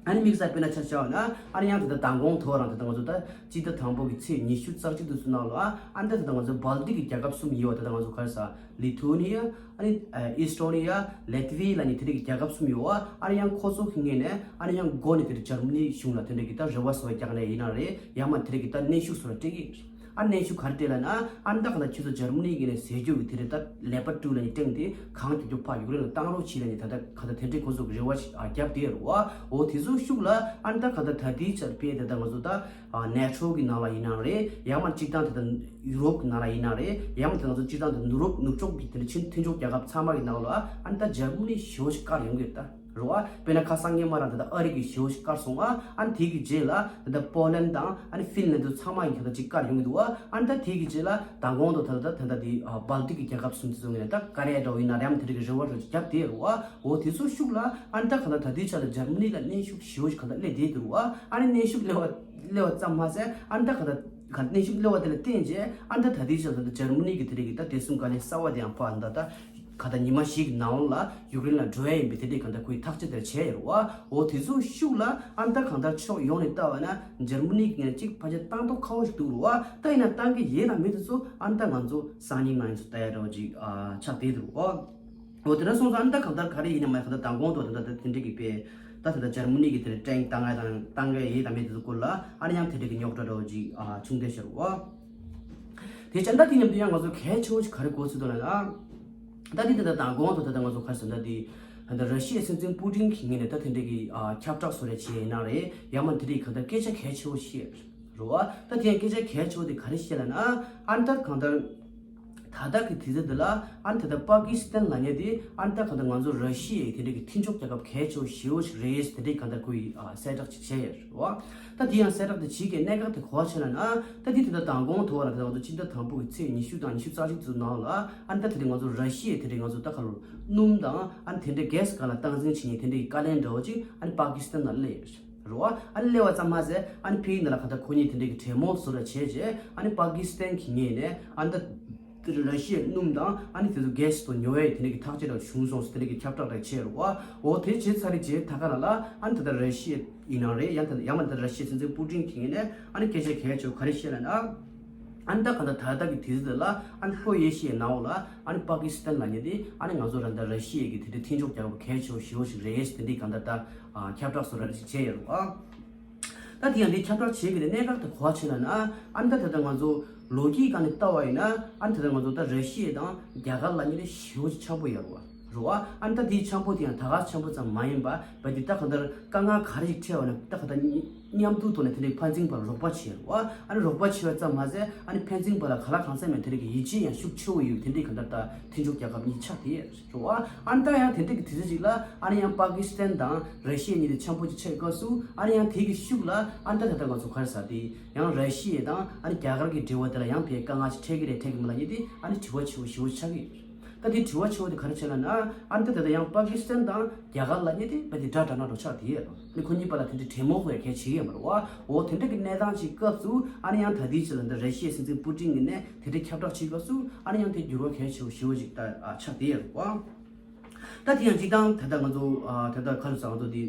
ཨ་ནི་དམིགས་བསལ་དཔེར་ན་ཆ་བཞག་པ་ན་ཨ་ནི་ཡང་ད་ལྟ་མདང་དགོང་ཐོག་རང་ད་ལྟ་ང་ཚོ་ད་སྤྱི་ཟླ་དང་པོ་གི་ཚེས་ཉི་ཤུ་རྩ་གཅིག་དུས་ཚོད་ནང་ལ་ཨ་ནི་ད་ད་ལྟ་ང་ཚོ་སྦལ་ཏིག་གི་རྒྱལ་ཁབ་གསུམ་ཡོད་བ། ད་ལྟ་ང་ཚོ་ག་རེ་ཟ་ལི་ཐུ་ནི་ཡ། ཨ་ནི་ཨི་སི་ཊོ་ནི་ཡ། ལེ་ཐི་ཝི་ཡ་ལབ་ནི་དེ་འདྲ་གི་རྒྱལ་ཁབ་གསུམ་ཡོད་བ། ཨ་ནི་ཡང་ཁོ་ཚོ་གི་ངོས་ནས་ཨ་ནི་ཡང་འགོ་ནས་དེ་འདྲ་འཇར་མ་ནི་གཞུང་ལ་དེ་འདྲ་གི་ད་རེ་བ་བཟོ་བའི་རྒྱག་ནས་ཡིན་ན་རེད། ཡང་མ་དེ་འདྲ་གི་ད་གནོན་ཤུགས་བཟོ་བ་སྤྲད་ཀྱི་ཡིན། ཨ་གནོན་ཤུགས་ག་རེ་སྤྲད་ལབ་ན་ཨ་ནི་ད་ག་ད་ཁྱོད་ཚོ་འཇར་མ་ནི་གི་ནས་ཟེར་རྒྱུ་གི་དེ་འདྲ་ད་ལེ་པར་ཊུ་ལབ་ནི་ཀྲེང་དེ་གང་མགྱོགས་མགྱོགས་ཕར་ཡུཀ་རེན་ལ་བཏང་རོགས་གྱིས་ལབ་ནི་ད་ད་ག་ད་དེ་འདྲའི་ཁོ་ཚོ་གི་རེ་བ་ཞིག་ཨ་བརྒྱབ་བསྡད་ཡོད་རེད་བ། འོ་དེ་ཚོ་ཤུགས་ལ་ཨ་ནི་ད་ག་ད་ད་ལྟའི་ཆར་དཔེ་དེ་ད་ང་ཚོ་ད་ཨ་ནེ་ཊོ་གི་ནང་ལ་ཡིན་ནའང་རེད། ཡང་མ་གཅིག་ད་ད་ད་ཡུ་རོབ་ཀྱི་ནང་ལ་ཡིན་ན་རེད། ཡང་དེ་ང་ཚོ་སྤྱིར་བཏང་དུ་ནུབ་རོབ་ནུབ་ཕྱོགས་ཀྱི་དེ་འདྲ་ཕྱི་མཐུན་ཕྱོགས་རྒྱལ་ཁབ་ཚང་མ་གི་ནང་ལ་ཨ་ནི་ད་འཇར་མ་ནི་ཞེ་པོ་ཞིག་བཀར་ཡོང་གི་རེད་ད་རེད་བ། དཔེར་ན་ཁ་སང་སྔོན་མ་རང་ད་ལྟ་ཨ་རི་གི་ཞེ་པོ་ཞིག་བཀར་སོང་ཨ། ཨ་ནི་དེ་གི་རྗེས་ལ་ད་ལྟ་པོ་ལན་དང་ཨ་ནི་ཧྥིན་ལན་དུ་ཚང་མ་གི་ཁ་ད་ཅིག་བཀར་ཡོང་གི་འདུག་ཨ། ཨ་ནི་ད་དེ་གི་རྗེས་ལ་མདང་དགོང་དུ་ད་ལྟ་ད་ལྟ་དེ་ཨ་སྦལ་ཏིག་གི་རྒྱལ་ཁབ་གསུམ་དེ་ཚོ་ངོས་ནས་ད་བཀར་ཡས་འདྲ་བོ་ཡིན་ན་རེད། ཨ་ནི་དེ་འདྲ་གི་རེ་བ་རེ་བ་ཅིག་བརྒྱབ་བསྡད་ཡོད་རེད་བ། འོ་དེ་ཚོ་ཤུགས་ལ་ཨ་ནི་ད་ག་ད་ད་ལྟའི་ཆ་ལ་འཇར་མ་ནི་ལ་གནོན་ཤུགས་ཞེ་པོ་ཞིག་ག་ད་སླེབས་བསྡད་འདུག་རེད་བ། ཨ་ནི་གནོན་ཤུགས་སླེབས་པ་སླེབས་པ་ཙམ་མ་ཟད་ཨ་ནི་ད་ག་ད་ག་གནོན་ཤུགས་སླེབས་པ་དེ་ལ་བརྟེན་བྱས་ཨ་ནི་ད་ད་ལྟའི་ཆར་ད་ལྟ་འཇར་མ་ནི་གི་དེ་རིགས་ཀྱི་ད་བདེ་སྲུང་བཀའ་བློན་གསར་བ་དེ་ཡང་ཕར་ད་ད་ གང་ལྟར་ཉི་མ་བཞི་གི་ནང་ལ་ཡུཀ་རེན་ལ་འགྲོ་ཡ་ཡིན་པའི་དེ་འདྲའི་གང་ལྟར་ཁོའི་ཐག་གཅོད་དེ་བྱས་ཡོད་རེད་བ། འོ་དེ་ཚོ་ཤུགས་ལ་ཨ་ནི་ད་གང་ལྟར་ཕྱོགས་ཡོངས་ནས་ལྟ་བ་ན་འཇར་མ་ནི་གི་ངོས་ནས་གཅིག་ཕལ་ཆེར་བཏང་མདོག་ཁ་པོ་ཞིག་འདུག་རེད་བ། ད་ཡིན་ན་བཏང་གི་ཡོད་དང་མེད་དེ་ཚོ་ཨ་ནི་ད་ང་ཚོ་སང་ཉིན་གནངས་ཉིན་ཚོ་ལྟ་ཡ་འདྲ་བོ་ཅིག་ཨ་ཆགས་བསྡད་འདུག་རེད་བ། འོ་དེ་འདྲ་སོང་ཙང་ཨ་ནི་ད་གང་ལྟར་ག་རེ་ཡིན་ན་མ་ཡིན་ན་གང་ལྟར་མདང་དགོང་དུ་ད་ལྟ་དེ་འདྲ་གི་དཔེ་ད་ད་ལྟ་འཇར་མ་ནི་གི་དེ་འདྲ་ཊེང་བཏང་ཡ་དང་བཏང་གི་ཡོད་དང་མེད་དེ་ཚོ་སྐོར་ལ་ཨ་ནི་ཡང་དེ་འདྲ་གི་རྙོག་དྲ་འདྲ་བོ་ཅིག་ཨ་བྱུང་བསྡད་ཤག་རེད་བ། དེ་བྱས་ད་དེ་མཉམ་དུ་ཡང་ང་ཚོ་གལ་ཆེ་བོ་ཞིག་ག་རེ་གོ་ཚུལ་འདུག་ལབ་ན། ད་དེ་ད་ལྟ་མདང་དགོང་དུ་ད་ལྟ་ང་ཚོ་ག་རེ་ཟེར་ན་ད་དེ་ད་ལྟ་ར་ཤི་ཡའི་སྲིད་འཛིན་པུ་ཏིན་གྱི་ངོས་ནས་ད་དེ་འདྲ་གི་ཨ་ཁྱབ་བསྒྲགས་བཟོ་རེ་བྱས་ཡིན་ན་རེད། ཡང་མ་དེ་འདྲ་གི་གང་ལྟར་སྐད་ཆ་གལ་ཆེ་བོ་ཞིག་རེད་བ། ད་དེ་ཡང་སྐད་ཆ་གལ་ཆེ་བོ་དེ་ག་རེ་བཤད་ལབ་ན། ཨ་ནི་ད་གང་ལྟར་ད་ལྟ་གི་དུས་ཚོད་འདི་ལ་ཨ་ནི་ད་ལྟ་པ་ཀི་སི་ཐན་ལབ་མཁན་དེ་ཨ་ནི་ད་གང་ལྟར་ང་ཚོ་ར་ཤི་ཡའི་དེ་འདྲ་གི་མཐུན་ཕྱོགས་རྒྱལ་ཁབ་གལ་ཆེ་བོ་ཞེ་པོ་ཞིག་རེད་ཟེར་དེ་འདྲའི་གང་ལྟར་ཁོ་ཡིས་ཨ་གསལ་བསྒྲགས་ཅིག་བྱས་ཡོད་རེད་བ། ད་དེ་ཡང་གསལ་བསྒྲགས་དེ་བྱེད་མཁན་གནད་འགག་དེ་ག་བ་ཆེ་ལབ་ན། ད་དེ་དེ་ད་མདང་དགོང་དུ་བ་ལ་ད་ང་ཚོ་སྤྱི་ཟླ་དང་པོ་གི་ཚེས་ཉི་ཤུ་དང་ཉི་ཤུ་རྩ་གཅིག་ཙམ་ནང་ལ་ཨ་ནི་ད་དེ་ང་ཚོ་ར་ཤི་ཡའི་དེ་འདྲའི་ང་ཚོ་ད་ག་ལོར་སྣུམ་དང་ཨ་ནི་དེ་འདྲའི་གྷེ་སི་སྒང་ལ་སྟངས་འཛིན་བྱེད་མཁན་དེ་འདྲའི་བཀའ་བློན་འདྲ་བོ་ཅིག་ཨ་ནི་པ་ཀི་སི་ཐན་ནང་སླེབས་ཡོད་རེད་བ། ཨ་ནི་སླེབས་པ་ཙམ་མ་ཟད་ཨ་ནི་ཕ་གི་ནང་ལ་གང་ལྟར་ཁོ་གཉིས་དེ་འདྲའི་གི་གྲོས་མོལ་བཟོ་འདྲ་བྱས་རྗེས་ཨ་ནི་པ་ཀི་སི་ཐན་གྱི་ངོས་ནས་ཨ་ནི་ད་ར་ཤི་ཡའི་སྣུམ་དང་ཨ་ནི་དེ་ཚོ་གྷེ་སི་དང་ཉོ་ཡའི་དེ་འདྲའི་གི་ཐག་གཅོད་འདྲ་བྱུང་སོང་ཟེར་དེ་འདྲའི་གི་ཁྱབ་བསྒྲགས་འདྲ་བྱས་རེད་བ། འོ་དེ་བྱས་ཚར་རེད་བྱས་ད་ག་ལ་ལ་ཨ་ནི་ད་ལྟ་ར་ཤི་ཡ་ཡིན་ན་རེད། ཡང་ད་ཡང་མ་ད་ར་ཤི་ཡའི་སྲིད་འཛིན་པུ་ཏིན་གྱི་ངོས་ནས་ཨ་ནི་སྐད་ཆ་གལ་ཆེ་བོ་ག་རེ་བཤད་ལབ་ན། ཨ་ནི་ད་ག་ད་ད་ལྟ་གི་དུས་ཚོད་ལ་ཨ་ནི་ལྷོ་ཨེ་ཤི་ཡའི་ནང་ལ་ཨ་ནི་པ་ཀི་སི་ཐན་ལབ་མཁན་དེ་ཨ་ནི་ང་ཚོ་རང་ད་ར་ཤི་ཡ་གི་དེ་འདྲའི་མཐུན་ཕྱོགས་རྒྱལ་ཁབ་གལ་ཆེ་བོ་ཞེ་པོ་ཞིག་རེད་ཟེར་དེ་འདྲའི་གང་ལྟར་ད་ཁྱབ་བསྒྲགས་བཟོ་འདྲ་ཞིག་བྱས་ཡོད་རེད་བ། ད་དེ་ཡང་འདི་ཁྱབ་བསྒྲགས་བྱེད་དགོས་དེ་གནད་འགག་དེ་ག་བ་ཆེ་ལབ་ན། ཨ་ནི་ད་ད་ལྟ་ང་ཚོ་ལོ་རྒྱུས་སྒང་ནས་ལྟ་བ་ཡིན་ན་ཨ་ནི་ད་ལྟ་ང་ཚོ་ད་ར་ཤི་ཡ་དང་རྒྱ་གར་ལབ་མཁན་དེ་ཞེ་པོ་ཅིག་འཆམ་པོ་ཡོད་རེད་བ། རེད་བ། ཨ་ནི་ད་དེའི་འཆམ་པོ་དེ་ཡང་ད་ག་འཆམ་པོ་ཙམ་མ་ཡིན་པ་བས་དེ་ད་གང་ལྟར་དཀའ་ངལ་ག་རེ་ཞིག་འཕྲད་པ་ན་ད་གང་ལྟར་མཉམ་དུ་ཐོག་ནས་དེ་འདྲའི་ཕན་ཚུན་བར་རོགས་པ་བྱེད་རེད་བ། ཨ་ནི་རོགས་པ་བྱེད་པ་ཙམ་མ་ཟད་ཨ་ནི་ཕན་ཚུན་བར་ལ་ག་ལ་གང་འཚམ་ཡང་དེ་འདྲའི་གི་ཡིད་ཆེས་ཡང་ཤུགས་ཆེ་བོ་ཡོད་དེ་འདྲའི་གང་ལྟར་ད་མཐུན་ཕྱོགས་རྒྱལ་ཁབ་གཉིས་ཆགས་བསྡད་ཡོད་རེད་བ། ཨ་ནི་ད་ཡང་དེ་འདྲའི་གི་དུས་ཚོད་ཅིག་ལ་ཨ་ནི་ཡང་པ་ཀི་སི་ཐན་དང་ར་ཤི་ཡ་གཉིས་དེ་འཆམ་པོ་ཅིག་ཆགས་སྐབས་སུ་ཨ་ནི་ཡང་དེ་གི་ཤུགས་ལ་ཨ་ནི་ད་ད་ལྟ་ང་ཚོ་ག་རེ་ཟེར་དེ་ཡང་ར་ཤི་ཡ་དང་ཨ་ནི་རྒྱ་གར་གི་འབྲེལ་བ་དེ་ལ་ཡང་ཕའི་དཀའ་ངལ་ཞིག་འཕྲད་ཀྱི་རེད་འཕྲད་ཀྱི་མ་ལབ་མཁན་དེ་ཨ་ནི་དྲི་བ་ཆེ་བོ་ཞེ་པོ་ཆགས་ཀྱི་ཡོད་རེད། ད་དེ་དྲི་བ་ཆེ་བོ་དེ་ག་རེ་བྱས་ལབ་ན། ཨ་ནི་ད་ད་ལྟ་ཡང་པ་ཀི་སི་ཐན་དང་རྒྱ་གར་ལབ་མཁན་དེ་བས་དེ་འདྲ་འདྲ་འདྲ་ཆགས་བསྡད་ཡོད་རེད། ཨ་ནི་ཁོ་གཉིས་བར་ལ་དེ་འདྲའི་གྲོས་མོལ་ཁོ་ཡ་གལ་ཆེ་གི་ཡོད་མ་རེད་བ། འོ་དེ་འདྲ་གི་གནས་སྟངས་ཅིག་སྐབས་སུ་ཨ་ནི་ཡང་ད་དེའི་ཆེད་ལ་འདི་ར་ཤི་ཡའི་སྲིད་འཛིན་པུ་ཏིན་གྱི་ནས་དེ་འདྲའི་ཁྱབ་བསྒྲགས་བྱེད་སྐབས་སུ་ཨ་ནི་ཡང་དེ་འགྱུར་བ་གལ་ཆེ་བོ་ཞེ་བོ་ཅིག་ད་ཨ་ཆགས་བསྡད་ཡོད་རེད་བ། ད་དེ་ཡང་སྤྱིར་བཏང་ད་ལྟ་ང་ཚོ་ཨ་ད་ལྟ་ག་རེ་ཟེར་ང་ཚོ་དེ་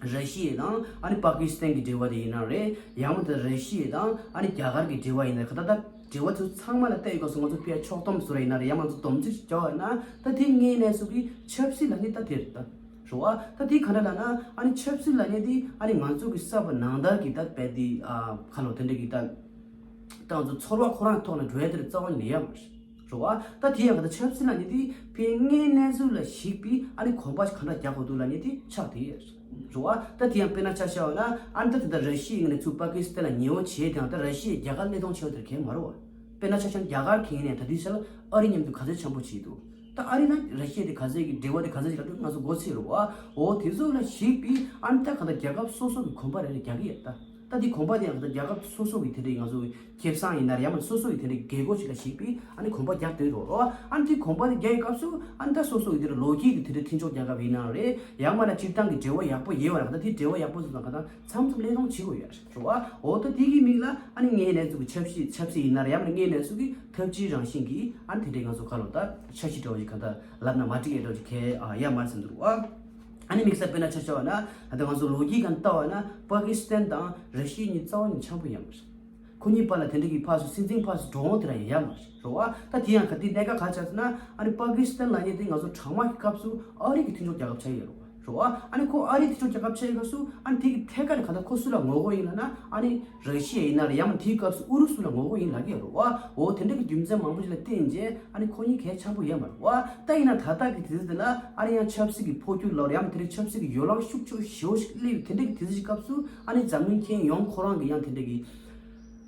ར་ཤི་ཡ་དང་ཨ་ནི་པ་ཀི་སི་ཐན་གྱི་འབྲེལ་བ་དེ་ཡིན་ན་རེད། ཡང་མིན་ད་ར་ཤི་ཡ་དང་ཨ་ནི་རྒྱ་གར་གྱི་འབྲེལ་བ་ཡིན་ན་རེད། ག་ད་ལྟ་འབྲེལ་བ་ཚོ་ཚང་མ་ལ་བལྟས་ཡོད་སྐབས་སུ་ང་ཚོ་ཕར་ཕྱོགས་བསྡོམས་བཟོ་ར་ཡིན་ན་རེད། ཡང་ང་ཚོ་སྡོམ་རྩིས་ཤིག་རྒྱག་པ་ཡིན་ན་ད་དེ་ངའི་གནས་ཚུལ་གྱི་ཆབ་སྲིད་ལབ་མཁན་ད་དེ་རེད་ད། རེད་བ། ད་དེ་ག་འདྲ་ལབ་ན་ཨ་ནི་ཆབ་སྲིད་ལབ་མཁན་དེ་ཨ་ནི་ང་ཚོ་གི་གསར་པ་ནང་ལྟར་གྱི་ད་བལྟས་དེ་ཨ་ག་ལོ་དེ་འདྲ་གི་ད་ད་ང་ཚོ་ཚོར་བ་ཁོ་རང་ཐོག་ནས་འགྲོ་ཡ་དེ་རྩ་བ་ནས་ཡོད་མ་རེད། རེད་བ། ད་དེ་ཡང་ག་ད་ཆབ་སྲིད་ལབ་མཁན་དེ་ཕར་དངོས་གནས་ཚུལ་ལ་གཞིགས་པའི་ཨ་ནི་གོམ་པ་ག་འདྲ་རྒྱག་དགོས་འདུག་ལབ་མཁན་དེ་ཆགས་བསྡད་ཡོད་རེད། རེད་བ། ད་དེ་ཡང་དཔེར་ན་ཆ་བཞག་པ་ན་ཨ་ནི་ད་དེ་ད་ར་ཤི་ཡའི་ངོས་ནས་ཚུར་པ་ཀི་སི་ཐན་ལ་ཉེ་བོ་བྱས་དེ་ཡང་ད་ར་ཤི་ཡས་རྒྱ་གར་བརླག་གཏོང་བྱས་པ་དེ་གལ་མ་རེད་བ། དཔེར་ན་ཆ་བཞག་ན་རྒྱ་གར་གྱི་ངོས་ནས་ད་དེའི་ཆ་ལ་ཨ་རི་མཉམ་དུ་ག་ཚོད་འཆམ་པོ་བྱས་འདུག་ད་ཨ་རི་ན་ར་ཤི་ཡ་དེ་ག་ཚོད་ཀྱི་འབྲེལ་བ་དེ་ག་ཚོད་ཀྱི་ལབ་དུས་ང་ཚོ་མགོ་ཚོས་རེད་བ། འོ་དེ་ཚོ་ལ་གཞིགས་པའི་ཨ་ནི་ད་ག་ད་རྒྱལ་ཁབ་སོ་སོ་གི་གོམ་པ་རེ་རེ་རྒྱག་གི་ཡོད་ད། ད་དེ་གོམ་པ་དེ་ཡང་ད་རྒྱལ་ཁབ་སོ་སོ་གི་དེ་འདྲའི་ང་ཚོ་ཁེ་བཟང་ཡིན་ན་རེད། ཡང་མིན་སོ་སོ་གི་དེ་འདྲའི་དགོས་མཁོ་ཅིག་ལ་གཞིགས་པའི་ཨ་ནི་གོམ་པ་རྒྱག་འདོད་རེད་བ། ཨ་ནི་དེ་གོམ་པ་དེ་རྒྱག་ཡོད་སྐབས་སུ་ཨ་ནི་ད་སོ་སོ་གི་དེ་འདྲ་ལོ་རྒྱུས་ཀྱི་དེ་འདྲའི་མཐུན་ཕྱོགས་རྒྱལ་ཁབ་ཡིན་ན་རེད། ཡང་མིན་ན་སྤྱིར་བཏང་གི་འབྲེལ་བ་ཡག་པོ་ཡོད་པ་རེད། ད་དེ་འབྲེལ་བ་ཡག་པོ་ཟེར་ཙང་ག་ད་མཚམས་མཚམས་གླེང་སློང་བྱེད་དགོས་ཡོད་རེད་བ། འོ་ད་དེ་གི་མིང་ལ་ཨ་ནི་ངའི་གནས་ཚུལ་གྱི་ཆབ་སྲིད་ཆབ་སྲིད་ཡིན་ན་རེད། ཡང་མིན་ན་ངའི་གནས་ཚུལ་གྱི་འཐབ་ཇུས་རང་བཞིན་གྱི་ཨ་ནི་དེ་འདྲའི་ང་ཚོ་ག་ལོ་ད་འཆར་གཞི་འདྲ་བོ་ཞིག་ག་ད་ལབ་ན་མ་འགྲིག་ཡ་འདྲ་བོ་ཞིག་གལ་ཨ་ཡོད་མ་རེད་བསམ་འདུག་བ། ཨ་ནི་དམིགས་བསལ་དཔེར་ན་ཆ་བཞག་པ་ན་ད་ལྟ་ང་ཚོ་ལོ་རྒྱུས་སྒང་ལྟ་བ་ན་པ་ཀི་སི་ཐན་དང་ར་ཤི་ཡ་གཉིས་རྩ་བ་ནས་འཆམ་པོ་ཡོད་མ་རེད། ཁོ་གཉིས་བར་ལ་དེ་འདྲ་གི་ཕར་ཚུར་སྲིད་འཛིན་ཕར་ཚུར་འགྲོ་འོང་དེ་རང་ཡང་ཡོད་མ་རེད། རེད་བ། ད་དེ་ཡང་ག་དེ་གནད་འགག་ག་རེ་ཆགས་ཟེར་ན་ཨ་ནི་པ་ཀི་སི་ཐན་ལབ་མཁན་དེ་ང་ཚོ་གྲང་མོ་གི་སྐབས་སུ་ཨ་རི་གི་མཐུན་ཕྱོགས་རྒྱལ་ཁབ་ཆགས་ཡོད་རེད་བ། རེད་བ། ཨ་ནི་ཁོ་ཨ་རིའི་མཐུན་ཕྱོགས་རྒྱལ་ཁབ་ཆགས་ཡོད་སྐབས་སུ་ཨ་ནི་དེ་གི་ཐད་ཀ་ནས་གང་ལྟར་ཁོ་སུ་ལ་ངོ་རྒོལ་ཡིན་ལབ་ན་ཨ་ནི་ར་ཤི་ཡ་ཡིན་ན་རེད། ཡང་མིན་དེའི་སྐབས་སུ་ཨུ་རུ་སུ་ལ་ངོ་རྒོལ་ཡིན་ལབ་ཀྱི་ཡོད་རེད་བ། འོ་དེ་འདྲ་གི་རྒྱུ་མཚན་མང་པོ་ཞིག་ལ་བརྟེན་བྱས་ཨ་ནི་ཁོ་གཉིས་གལ་འཆམ་པོ་ཡོད་མ་རེད་བ། ད་ཡིན་ན་ད་ལྟ་གི་དུས་ཚོད་འདི་ལ་ཨ་ནི་ཡང་ཆབ་སྲིད་ཀྱི་འཕོ་འགྱུར་ལབ་རེད། ཡང་མིན་དེ་འདྲའི་ཆབ་སྲིད་ཀྱི་ཡོ་ལང་ཤུགས་ཆེ་ཤོས་ཤིག་སླེབས་ཡོད། དེ་འདྲ་གི་དུས་ཚོད་ཀྱི་སྐབས་སུ་ཨ་ནི་འཛམ་གླིང་ཁྱོན་ཡོངས་ཁོ་རང་གི་ཡང་དེ་འདྲ་གི་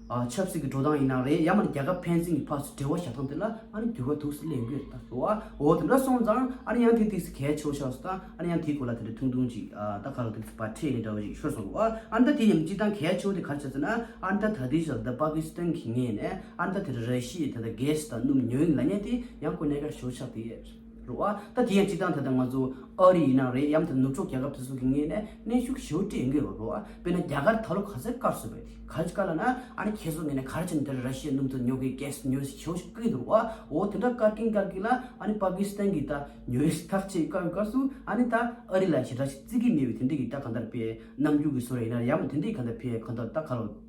ཨ་ཆབ་སྲིད་ཀྱི་འགྲོ་སྟངས་ཡིན་ན་རེད། ཡང་མིན་རྒྱལ་ཁབ་ཕན་ཚུན་གྱི་ཕར་ཚུར་འབྲེལ་བ་བྱ་སྟངས་དེ་ལ་ཨ་ནི་འགྱུར་བ་ཐུགས་སུ་སླེབས་ཡོང་གི་རེད་ད། རེད་བ། འོ་དེ་འདྲ་སོང་ཙང་ཨ་ནི་ཡང་དེ་ཏིག་ཙི་གལ་ཆེ་བོ་ཆགས་སོང་། ད་ཨ་ནི་ཡང་དེའི་སྐོར་ལ་དེ་འདྲ་ཐུང་ཐུང་ཅིག་ཨ་ད་ག་ལ་ཏིག་ཙི་བར་ཁྲིད་ནས་འདྲ་བོ་ཞིག་ཤོར་སོང་བ། ཨ་ནི་ད་དེ་ཡང་སྤྱིར་བཏང་གལ་ཆེ་བོ་དེ་ག་རེ་ཆགས་ཟེར་ན་ཨ་ནི་ད་ད་ལྟའི་ཆར་ད་པ་ཀི་སི་ཐན་གྱི་ངོས་ནས་ཨ་ནི་ད་དེ་ར་ཤི་ཡས་ད་ད་གྷེ་སི་དང་སྣུམ་ཉོ་ཡིན་ལབ་མཁན་དེ་ཡང་ཁོ་གནད་འགག་ཆེ་བོ་ཆགས་བསྡད་ཡོད། རེད་བ། ད་དེ་ཡང་སྤྱིར་བཏང་ད་ལྟ་ང་ཚོ་ཨ་རི་ཡིན་ན་རེད། ཡང་ད་ནུབ་ཕྱོགས་རྒྱལ་ཁབ་དེ་ཚོ་གི་ངོས་ནས་གནོན་ཤུགས་ཞེ་པོ་སྤྲད་ཡོང་གི་ཡོད་རེད་བ། དཔེར་ན་རྒྱ་གར་ད་ལོ་ག་ཚོད་བཀག་སོང་བས། ག་རེ་བྱས་ལབ་ན་ཨ་ནི་ཁྱེད་ཚོ་ངོས་ནས་ག་རེ་བྱས་ནས་དེ་ར་ཤི་ཡའི་སྣུམ་དེ་ཉོ་གི། གྷེ་སི་ཉོ་གི་ཞེ་པོ་ཞིག་བཀག་གི་འདུག་རེད་བ། འོ་དེ་འདྲ་བཀག་གིན་བཀག་གིན་ལ་ཨ་ནི་པ་ཀི་སི་ཐན་གྱིས་ད་ཉོ་ཡག་ཐག་བཅད་བཀག་པའི་སྐབས་སུ་ཨ་ནི་ད་ཨ་རི་ལ་ཞེ་དྲག་ཞིག་བརྩི་གི་མེད་པའི་དེ་འདྲ་གི་ད་གང་ལྟར་དཔེ་རྣམ་འགྱུར་གྱི་བཟོ་འདྲ་ཡིན་ན་རེད། ཡང་མ་དེ་འདྲའི་གང་ལྟར་དཔེ་གང་ལྟར་ད་ག་རེ་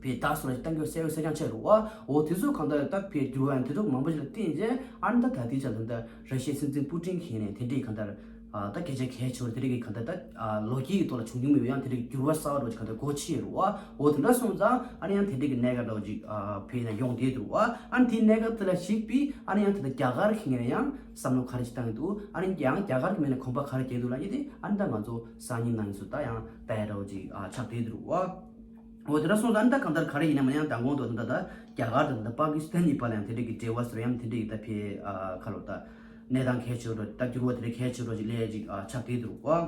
བྱས་ད་སོ་ར་ཞིག་བཏང་གི་ཡོད་གསལ་པོ་གསལ་རྐྱང་ཆགས་རེད་བ། འོ་དེ་ཚོ་གང་ལྟར་ད་དཔེ་འགྱུར་བ་ཡང་དེ་འདྲ་མང་པོ་ཞིག་ལ་བརྟེན་རྗེས་ཨ་ནི་ད་ད་ལྟའི་ཆར་ད་ལྟ་ར་ཤི་ཡའི་སྲིད་འཛིན་པུ་ཏིན་གྱིས་ནས་དེ་འདྲའི་གང་ལྟར་ཨ་ད་སྐད་ཆ་གལ་ཆེ་བ་དེ་འདྲའི་གི་གང་ལྟར་ད་ཨ་ལོ་རྒྱུས་ཀྱི་ཐོག་ལ་བྱུང་མྱོང་མེད་པའི་ཡང་དེ་འདྲའི་གི་འགྱུར་བ་གསར་པ་འདྲ་བོ་ཞིག་གང་ལྟར་སྒོ་ཕྱེ་རེད་བ། འོ་དེ་འདྲ་སོང་ཙང་ཨ་ནི་ཡང་དེ་འདྲའི་གི་གནད་འགག་འདྲ་བོ་ཅིག་ཨ་ཕེ་ན་ཡོང་བསྡད་འདུག་བ། ཨ་ནི་དེའི་གནད་འགག་དེ་ལ་གཞིགས་པའི་ཨ་ནི་ཡང་ད་ལྟ་རྒྱ་གར་གྱི་ངོས་ནས་ཡང་བསམ་བློ་ག་རེ་ཞིག་བཏང་གི་འདུག་ཨ་ནི་ཡང་རྒྱ་གར་གྱི་ངོས་ནས་གོམ་པ་ག་རེ་རྒྱག་འདུག་ལབ་ཡོད་དེ་ཨ་ནི་ད་ང་ཚོ་སང་ཉིན་གནངས་ཉིན་སུ་ད་ཡང་ལྟ་ཡ་འདྲ་བོ་ཅིག་ཨ་ཆགས་བསྡད་འདུག་བ། འོ་དེ་འདྲ་སོང་ཙང་ཨ་ནི་ད་གང་ལྟར་ག་རེ་ཡིན་ན་མ་ཡང་མདང་དགོང་དུ་ད་ད་རྒྱ་གར་དང་ད་པ་ཀི་སི་ཐན་གཉིས་བར་ལ་ཡང་དེ་འདྲའི་གི་འབྲེལ་བ་ཟེར་ཡང་དེ་འདྲའི་གི་ད་ཕེ་ཨ་ཁ་ལོ་ད་གནས་སྟངས་གལ་ཆེ་བོ་ད་འགྱུར་བ་དེ་འདྲ་གལ་ཆེ་བོ་ཅིག་སླེབས་ཅིག་ཨ་ཆགས་བསྡད་འདུག་བ།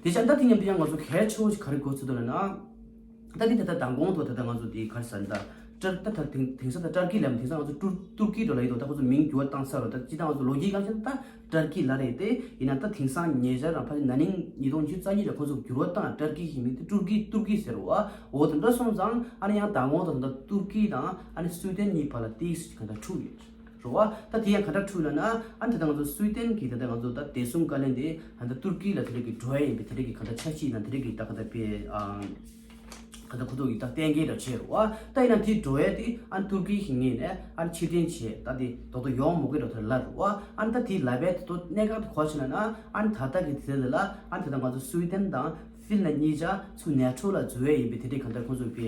དེ་ཆ་ད་དེ་མཉམ་དུ་ཡང་ང་ཚོ་གལ་ཆེ་བོ་ཞིག་ག་རེ་གོ་ཚུལ་འདུག་ལབ་ན། ད་དེ་ད་ད་མདང་དགོང་དུ་ད་ད་ང་ཚོ་དེ་ག་རེ་ཟེར་ན་ད་ཏར་ད་ད་དེང་དེང་སང་ད་ཏར་ཀི་ལབ་དེང་སང་ང་ཚོ་ཏུར་ཏུར་ཀི་འགྲོ་ལ་ཡིན་དོ། ད་ཁོ་ཚོ་མིང་འགྱུར་བ་བཏང་ཚར་རོ། ད་ཅི་ད་ང་ཚོ་ལོ་རྒྱུས་གང་ཤེས་ད་ཏར་ཀི་ལ་རེད་དེ་ཡིན་ན་ད་དེང་སང་ཉེ་ཆར་རང་ཕ་གི་ན་ནིང་ཉིས་སྟོང་ཉི་ཤུ་རྩ་གཉིས་ལ་ཁོ་ཚོ་འགྱུར་བ་བཏང་ཏར་ཀི་ཞིག་མིང་དེ་ཏུར་ཀི་ཏུར་ཀི་ཟེར་བ། འོ་དེ་འདྲ་སོང་ཙང་ཨ་ནི་ཡང་མདང་དགོང་དུ་ད་ཏུར་ཀི་དང་ཨ་ནི་སུའི་ཏན་གཉིས་བར་ལ་ཏིག་ཙམ་གང་ལྟར་འཁྲུག་ཡོད་རེད་བ། ད་དེ་ཡང་ག་འདྲ་འཁྲུག་ལབ་ན་ཨ་ནི་ད་ལྟ་ང་ཚོ་སུའི་ཏན་གྱི་ད་ལྟ་ང་ཚོ་ད་བདེ་སྲུང་བཀའ་བློན་དེ་ད་ལྟ་ཏུར་ཀི་ལ་དེ་འདྲ་གི་འགྲོ་ཡ་ཡིན་པའི་དེ་འདྲ་གི་གང་ལྟར་འཆར་གཞི་ཡིན་ན་དེ་འདྲ་གི་ད་གང་ལྟར་དཔེ་ཨ། ག་ད་ཁོ་ཐུག་ཡིག་ཐག་གཏན་འཁེལ་འདྲ་བྱས་རོ། ད་ཡིན་ན་དེ་འགྲོ་ཡས་དེ་ཨ་ནི་ཏུར་ཀི་ཞིག་ངོས་ནས་ཨ་ནི་ཕྱིར་འཐེན་བྱས་ད་དེ་དོ་དོ་ཡོང་མོ་གི་འགྲོ་ཐུག་ལབ་རོ། ཨ་ནི་ད་དེ་ལབ་པའི་དོ་དོ་གནད་འགག་དེ་གོ་ཆེ་ན་ན་ཨ་ནི་ད་ལྟ་གི་དེ་ལ་ཨ་ནི་ད་ལྟ་ང་ཚོ་སུའི་ཏན་དང་ཧྥིན་ལན་གཉིས་ཆ་ཚུར་ནེ་ཊོ་ལ་འཛུལ་ཡས་ཡིན་པའི་དེ་འདྲའི་གང་ལྟར་ཁོང་ཚོ་གི་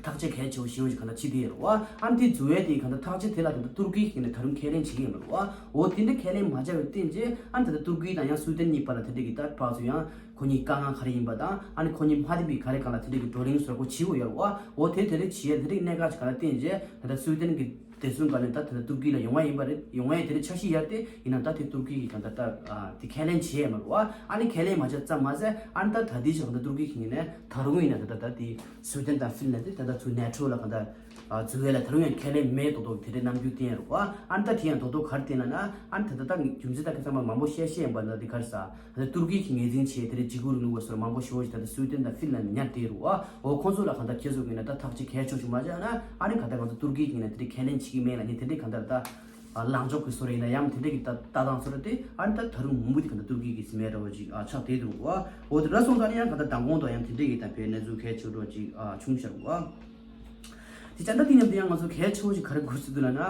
ཐག་གཅོད་གལ་ཆེ་བོ་ཞེ་བོ་ཞིག་གང་ལྟར་བྱེད་དེ་ཡོད་རོ། ཨ་ནི་དེ་འཛུལ་ཡས་དེ་གང་ལྟར་ཐག་གཅོད་དེ་ལ་ད་ལྟ་ཏུར་ཀི་ཞིག་ནས་ད་རུང་ཁས་ལེན་བྱེད་ཀྱི་ཡིན་པ་རོ། འོ་དེ་འདྲ་ཁས་ལེན་མ་བྱས་པའི་རྟེན་ཅེ་ཨ་ནི་ད་ལྟ་ཏུར་ཀི་དང་ཡང་སུའི་ཏན་གཉིས་བར་ལ་དེ་འདྲའི་གི་ད་ཕར་ཚུར་ཡང་། ཁོ་གཉིས་དཀའ་ངལ་ག་རེ་ཡིན་པ་དང་ཨ་ནི་ཁོ་གཉིས་མ་བདེ་བའི་ག་རེ་གང་ལ་དེ་འདྲའི་གི་བགྲོ་གླེང་བཟོ་འདྲ་ཁོ་བྱེད་དགོས་ཡོད་རེད་བ། འོ་དེ་དེ་འདྲའི་བྱེད་ཡ་དེ་འདྲའི་གནད་འགག་ཅིག་ག་ལ་བརྟེན་རྗེས་ད་ལྟ་སུའི་ཏན་གི་བདེ་སྲུང་བཀའ་བློན་ད་ད་ལྟ་ཏུར་ཀི་ལ་ཡོང་བ་ཡིན་པ་རེད། ཡོང་བ་ཡིན་དེ་འདྲའི་འཆར་གཞི་ཡོད་དེ་ཡིན་ན་ད་དེ་ཏུར་ཀི་གི་གང་ལྟར་ད་དེ་ཁས་ལེན་བྱེད་ཡ་མ་རེད་བ། ཨ་ནི་ཁས་ལེན་མ་བྱས་ཙམ་མ་ཟད་ཨ་ནི་ད་ད་དེའི་ཆ་གང་ལྟར་ཏུར་ཀི་གི་ངོས་ནས་ད་རུང་ཡིན་ན་ད་ད་ད་དེ་སུའི་ཏན་དང་ཧྥིན་ལན་དེ་ད་ད་ཚུར་ནེ་ཊོ་ལ་གང་ལྟར་འཛུལ་ཡ་ལ་ད་རུང་ཡང་ཁས་ལེན་མེད་མདོག་མདོག་གི་དེ་འདྲའི་རྣམ་འགྱུར་བསྟན་ཡ་རེད་བ། ཨ་ནི་ད་དེ་ཡང་མདོག་མདོག་ག་རེ་བསྟན་ལབ་ན་ཨ་ནི་ད་ད་ད་རྒྱུ་མཚན་ད་ཁ་ཚང་མ་མང་པོ་བཤད་བཤད་ཡིན་པ་ན་དེ་ག་རེ་ཟ། ད་ལྟ་ཏུར་ཀི་གིས་ངོས་འཛིན་བྱས་དེ་འདྲའི་འཇིགས་སྐུལ་རིང་ལུགས་པ་སོགས་མང་པོ་ཞེ་པོ་ཞིག་ད་ལྟ་སུའི་ཏན་དང་ཧྥིན་ལན་ཉར་བསྡད་རུ་བ། འོ་ཁོང་ཚོ་ལ་གང་ལྟར་ཁྱེད་ཚོ་གིས་ན་ད་ཐག་གཅོད་གལ་ཆེ་ཤོས་མ་བྱས་ན་ཨ་ནི་གང་ལྟར་ང་ཚོ་ཏུར་ཀི་གིས་ན་དེ་འདྲའི་ཁས་ལེན་བྱེད་ཀྱི་མེད་ལ་ནི་དེ་འདྲའི་གང་ལྟར་ད་ལངས་ཕྱོགས་ཀྱི་བཟོ་འདྲ་ཡིན་ན་ཡང་དེ་འདྲའི་གི་ད་ལྟ་སྟངས་བཟོ་འདྲ་དེ་ཨ་ནི་ད་ད་རུང་མུ་མཐུད་གང་ལྟར་ཏུར་ཀི་གིས་ཟིན་མེད་འདྲ་བོ་ཅིག་ཨ་ཆགས་བསྡད་འདུག་བ། འོ་དེ་འདྲ་སོང་ཙང་ནི་ཡང་གང་ལྟར་མདང་དགོང་དུ་ཡང་དེ་འདྲའི་གི་ད་བའི་གནས་ཚུལ་གལ་ཆེ་འདྲ་བོ་ཅིག་ཨ་བྱུང་ཤག་བ། དེ་ཙང་ད་དེ་མཉམ་དུ་ཡང་ང་ཚོ་གལ་ཆེ་བོ་ཞིག་ག་རེ་དགོས་སྲིད་འདུག་ལབ་ན།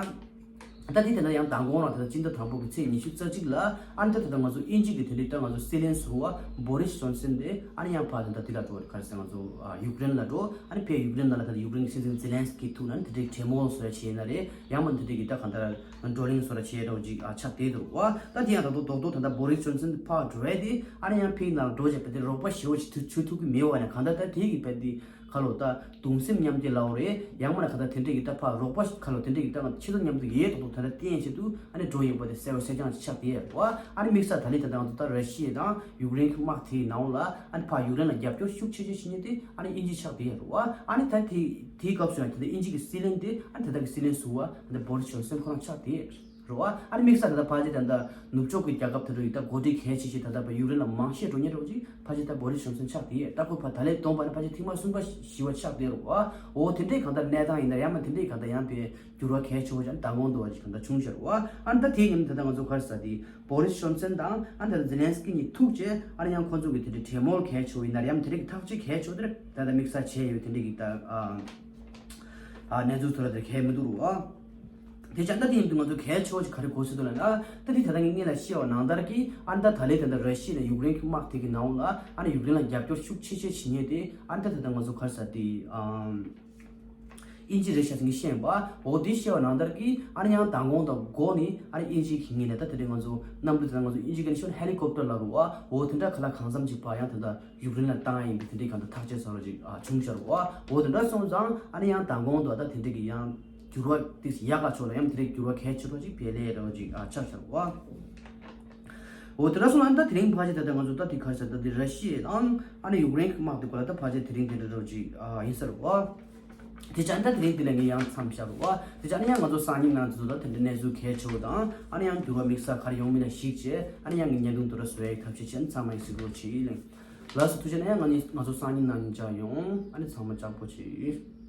ད་དེ་དེ་འདྲ་ཡང་མདང་དགོང་རང་ད་ལྟ་སྤྱི་ཟླ་དང་པོ་གི་ཚེས་ཉི་ཤུ་རྩ་གཅིག་ལ་ཨ་ནི་ད་ད་ལྟ་ང་ཚོ་དབྱིན་ཇི་གི་དེ་འདྲའི་ད་ང་ཚོ་སྲིད་བློན་ཟུར་པ་བོ་རིས་ཇོན་སན་དེ་ཨ་ནི་ཡང་ཕར་ད་ལྟ་དེ་ལ་འགྲོ་ག་རེ་ཟེར་ང་ཚོ་ཡུཀ་རེན་ལ་འགྲོ། ཨ་ནི་ཕར་ཡུཀ་རེན་ནང་ལ་ད་ལྟ་ཡུཀ་རེན་སྲིད་འཛིན་ཛེ་ལན་སི་ཀི་ཐུག་ན་ནི་དེ་འདྲའི་གྲོས་མོལ་བཟོ་ཡ་བྱས་ན་རེད། ཡང་མིན་དེ་འདྲའི་གི་ད་གང་ལྟར་བགྲོ་གླེང་བཟོ་འདྲ་བྱས་འདྲ་བོ་ཅིག་ཨ་ཆགས་བསྡད་འདུག་བ། ད་དེ་ཡང་ད་དུང་རྡོག་རྡོག་ད་ལྟ་བོ་རིས་ཇོན་སན་ཕར་འགྲོ་ཡ་དེ་ཨ་ནི་ཡང་ཕར་ནང་འགྲོ་བྱས་པ་དེ་རོགས་པ་ཞེ་པོ་ཞིག་ཐུབ་ཆུ་ཐུབ་ཀྱི་མེད་པ་ནས་གང་ལྟར་ད་དེ་གི་བས་དེ་ཁ་ལོ་ད་གདུང་སེམས་མཉམ་སྐྱེད་ལའོ་རེད། ཡང་མིན་ན་གང་ལྟར་དེ་འདྲའི་གི་ད་ཕར་རོགས་པ་ཁ་ལོ་དེ་འདྲའི་གི་ད་ཆེ་མཐོང་མཉམ་དུ་ཡས་རྡོག་རྡོག་ད་ལྟ་བསྟན་ཆེད་དུ་ཨ་ནི་འགྲོ་ཡོད་པ་དེ་གསལ་པོ་གསལ་རྐྱང་ཞིག་ཆགས་བསྡད་ཡོད་རེད་བ། ཨ་ནི་དམིགས་བསལ་ད་ལྟ་ད་ལྟ་ང་ཚོ་ད་ར་ཤི་ཡ་དང་ཡུཀ་རེན་གྱི་དམག་དེའི་ནང་ལ་ཨ་ནི་ཕར་ཡུཀ་རེན་ལ་རྒྱབ་སྐྱོར་ཤུགས་ཆེ་ཆེ་བྱེད་མཁན་དེ་ཨ་ནི་དབྱིན་ཇི་ཆགས་བསྡད་ཡོད་རེད་བ། ཨ་ནི་ད་དེ་དེའི་སྐབས་སུ་ཡང་དེ་ལྟ་དབྱིན་ཇི་གི་སྲིད་བློན་དེ་ཨ་ནི་ད་ལྟ་གི་སྲིད་བློན་ཟུར་པ་ད་ལྟ་བོ་རི་སི་ཇོན་སན་ཁོ་རང་ཆགས་བསྡད་ཡོད་རེད་བ། ཨ་ནི་དམིགས་བསལ་ད་ལྟ་ཕལ་ཆེར་ད་ལྟ་ནུབ་ཕྱོགས་ཀྱི་རྒྱལ་ཁབ་དེ་ཚོ་ཡི་ད་འགོ་ཁྲིད་གལ་ཆེ་ཤོས་ད་ལྟ་བ་ཡུཀ་རེན་ལ་མང་ཤོས་འགྲོ་མཁན་འདྲ་བོ་ཅིག་ཕལ་ཆེར་ད་བོ་རི་སི་ཇོན་སན་ཆགས་བསྡད་ཡོད། ད་ཁོ་ཕར་ད་ལན་བསྡོམས་པ་ན་ཕལ་ཆེར་ཐེངས་མ་གསུམ་པ་བཞི་པ་ཆགས་བསྡད་རེད་བ། འོ་དེ་འདྲའི་གང་ལྟར་གནས་སྟངས་ཡིན་ན་ཡང་མིན་དེ་འདྲའི་གང་ལྟར་ཡང་དཔེ་འགྱུར་བ་གལ་ཆེ་བོ་ཅིག་མདང་དགོང་དུ་བ་ཅིག་གང་ལྟར་བྱུང་ཤར་བ། ཨ་ནི་ད་དེའི་ཉིན་ད་ལྟ་ང་ཚོ་ག་རེ་ཟེར་དེ་བོ་རི་སི་ཇོན་སན་དང་ཨ་ནི་ད་ཛེ་ལན་སི་ཀི་གཉིས་ཐུག་རྗེས་ཨ་ནི་ཡང་ཁོ་ཚོ་གི་དེ་འདྲའི་གྲོས་མོལ་གལ་ཆེ་བོ་ཡིན་ན་ཡང་དེ་འདྲའི་གི་ཐག་གཅོད་གལ་ཆེ་བོ་དེ་ད་ལྟ་དམིགས་བསལ་བྱས་ཡོད། དེ་འདྲའི་གི་ད་ཨ་ཨ་གནས་ཚུལ་ཐོར་དེ་གལ་མི་འདུག་རུ་ཨ། དེ་ཅང་ད་དེ་ཡིན་དུས་ང་ཚོ་གལ་ཆེ་བོ་ཅིག་ག་རེ་གོ་སྲིད་འདུག་ལབ་ན། ད་དེ་ད་ལྟ་ངས་ངས་ལ་བཤད་པ་ནང་ལྟར་གྱི་ཨ་ནི་ད་ད་ལན་ད་ལྟ་ར་ཤི་ཡ་དང་ཡུཀ་རེན་གྱི་དམག་དེ་གི་ནང་ལ་ཨ་ནི་ཡུཀ་རེན་ལ་རྒྱབ་སྐྱོར་ཤུགས་ཆེ་ཆེ་བྱེད་མཁན་དེ་ཨ་ནི་ད་ད་ལྟ་ང་ཚོ་ག་རེ་ཟེར་དེ་ཨམ། དབྱིན་ཇི་རེད་ཤག་ཟེར་ངས་བཤད་པ། འོ་དེ་བཤད་པ་ནང་ལྟར་གྱི་ཨ་ནི་ཡང་མདང་དགོང་དང་འགོ་ནས་ཨ་ནི་དབྱིན་ཇི་གི་ངོས་ནས་ད་དེ་འདྲའི་ང་ཚོ་གནམ་གྲུ་དེ་ང་ཚོ་དབྱིན་ཇི་གི་ནས་ཤོར་ཧེ་ལི་ཀོབ་ཊར་ལ་རུ་བ། འོ་དེ་འདྲ་ག་ལ་གང་འཚམ་ཅིག་ཕར་ཡང་དེ་འདྲ་ཡུཀ་རེན་ལ་བཏང་ཡ་ཡིན་པའི་དེ་འདྲའི་གང་ལྟར་ཐག་གཅོད་བཟོ་འདྲ་ཅིག་ཨ་བྱུང་ཤར་བ། འོ་དེ་འདྲ་སོང་ཙང་ཨ་ནི་ཡང་མདང་དགོང་དུ་ད་དེ་འདྲའི་གི་ཡང་འགྱུར་བ་ཏིག་ཙམ་ཡག་ག་ཕྱོགས་ལ་ཡང་དེ་འདྲའི་འགྱུར་བ་གལ་ཆེ་བ་ཅིག་བེད་ལས་ར་བ་ཅིག་ཨ་ཆགས་ཤར་བ། འོ་དེ་འདྲ་སོང་ཨ་ནི་ད་དེ་རིང་ཕལ་ཆེར་ད་ལྟ་ང་ཚོ་ད་དེ་ག་རེ་ཟེར་ད་དེ་ར་ཤི་ཡ་དང་ཨ་ནི་ཡུཀ་རེན་གི་དམག་དེ་སྐོར་ལ་ད་ཕལ་ཆེར་དེ་རིང་དེ་འདྲ་ར་བ་ཅིག་ཨ་ཡིན་ཤར་བ། དེ་བྱས་ད་དེ་རིང་འདི་ལ་ངས་ཡང་མཚམས་བཞག་པ། དེ་བྱས་ཨ་ནི་ཡང་ང་ཚོ་སང་ཉིན་ནང་དུ་ད་དེ་འདྲ་གནས་ཚུལ་གལ་ཆེ་བོ་དང་ཨ་ནི་ཡང་འགྱུར་བ་དམིགས་བསལ་ག་རེ་ཡོང་མིན་ལ་གཞིགས་བྱས་ཨ་ནི་ཡང་གི་བརྙན་ཐུང་དུ་ར་བཟོ་ཡའི་ཐབས་ཤེས་བྱས་ནས་ཚང་མ་ཡི་གཟིགས་རོགས་བྱེད་ལེ། ལགས་སོ་ཐུགས་རྗེ་ཆེ། ཨ་ནི་ཡང་ང་ནི་ང་ཚོ་སང་ཉིན་ནང་ཉིན་མཇལ་ཡོང་། ཨ་ནི་ཚང་མ་ཅག་པོ་བྱེད།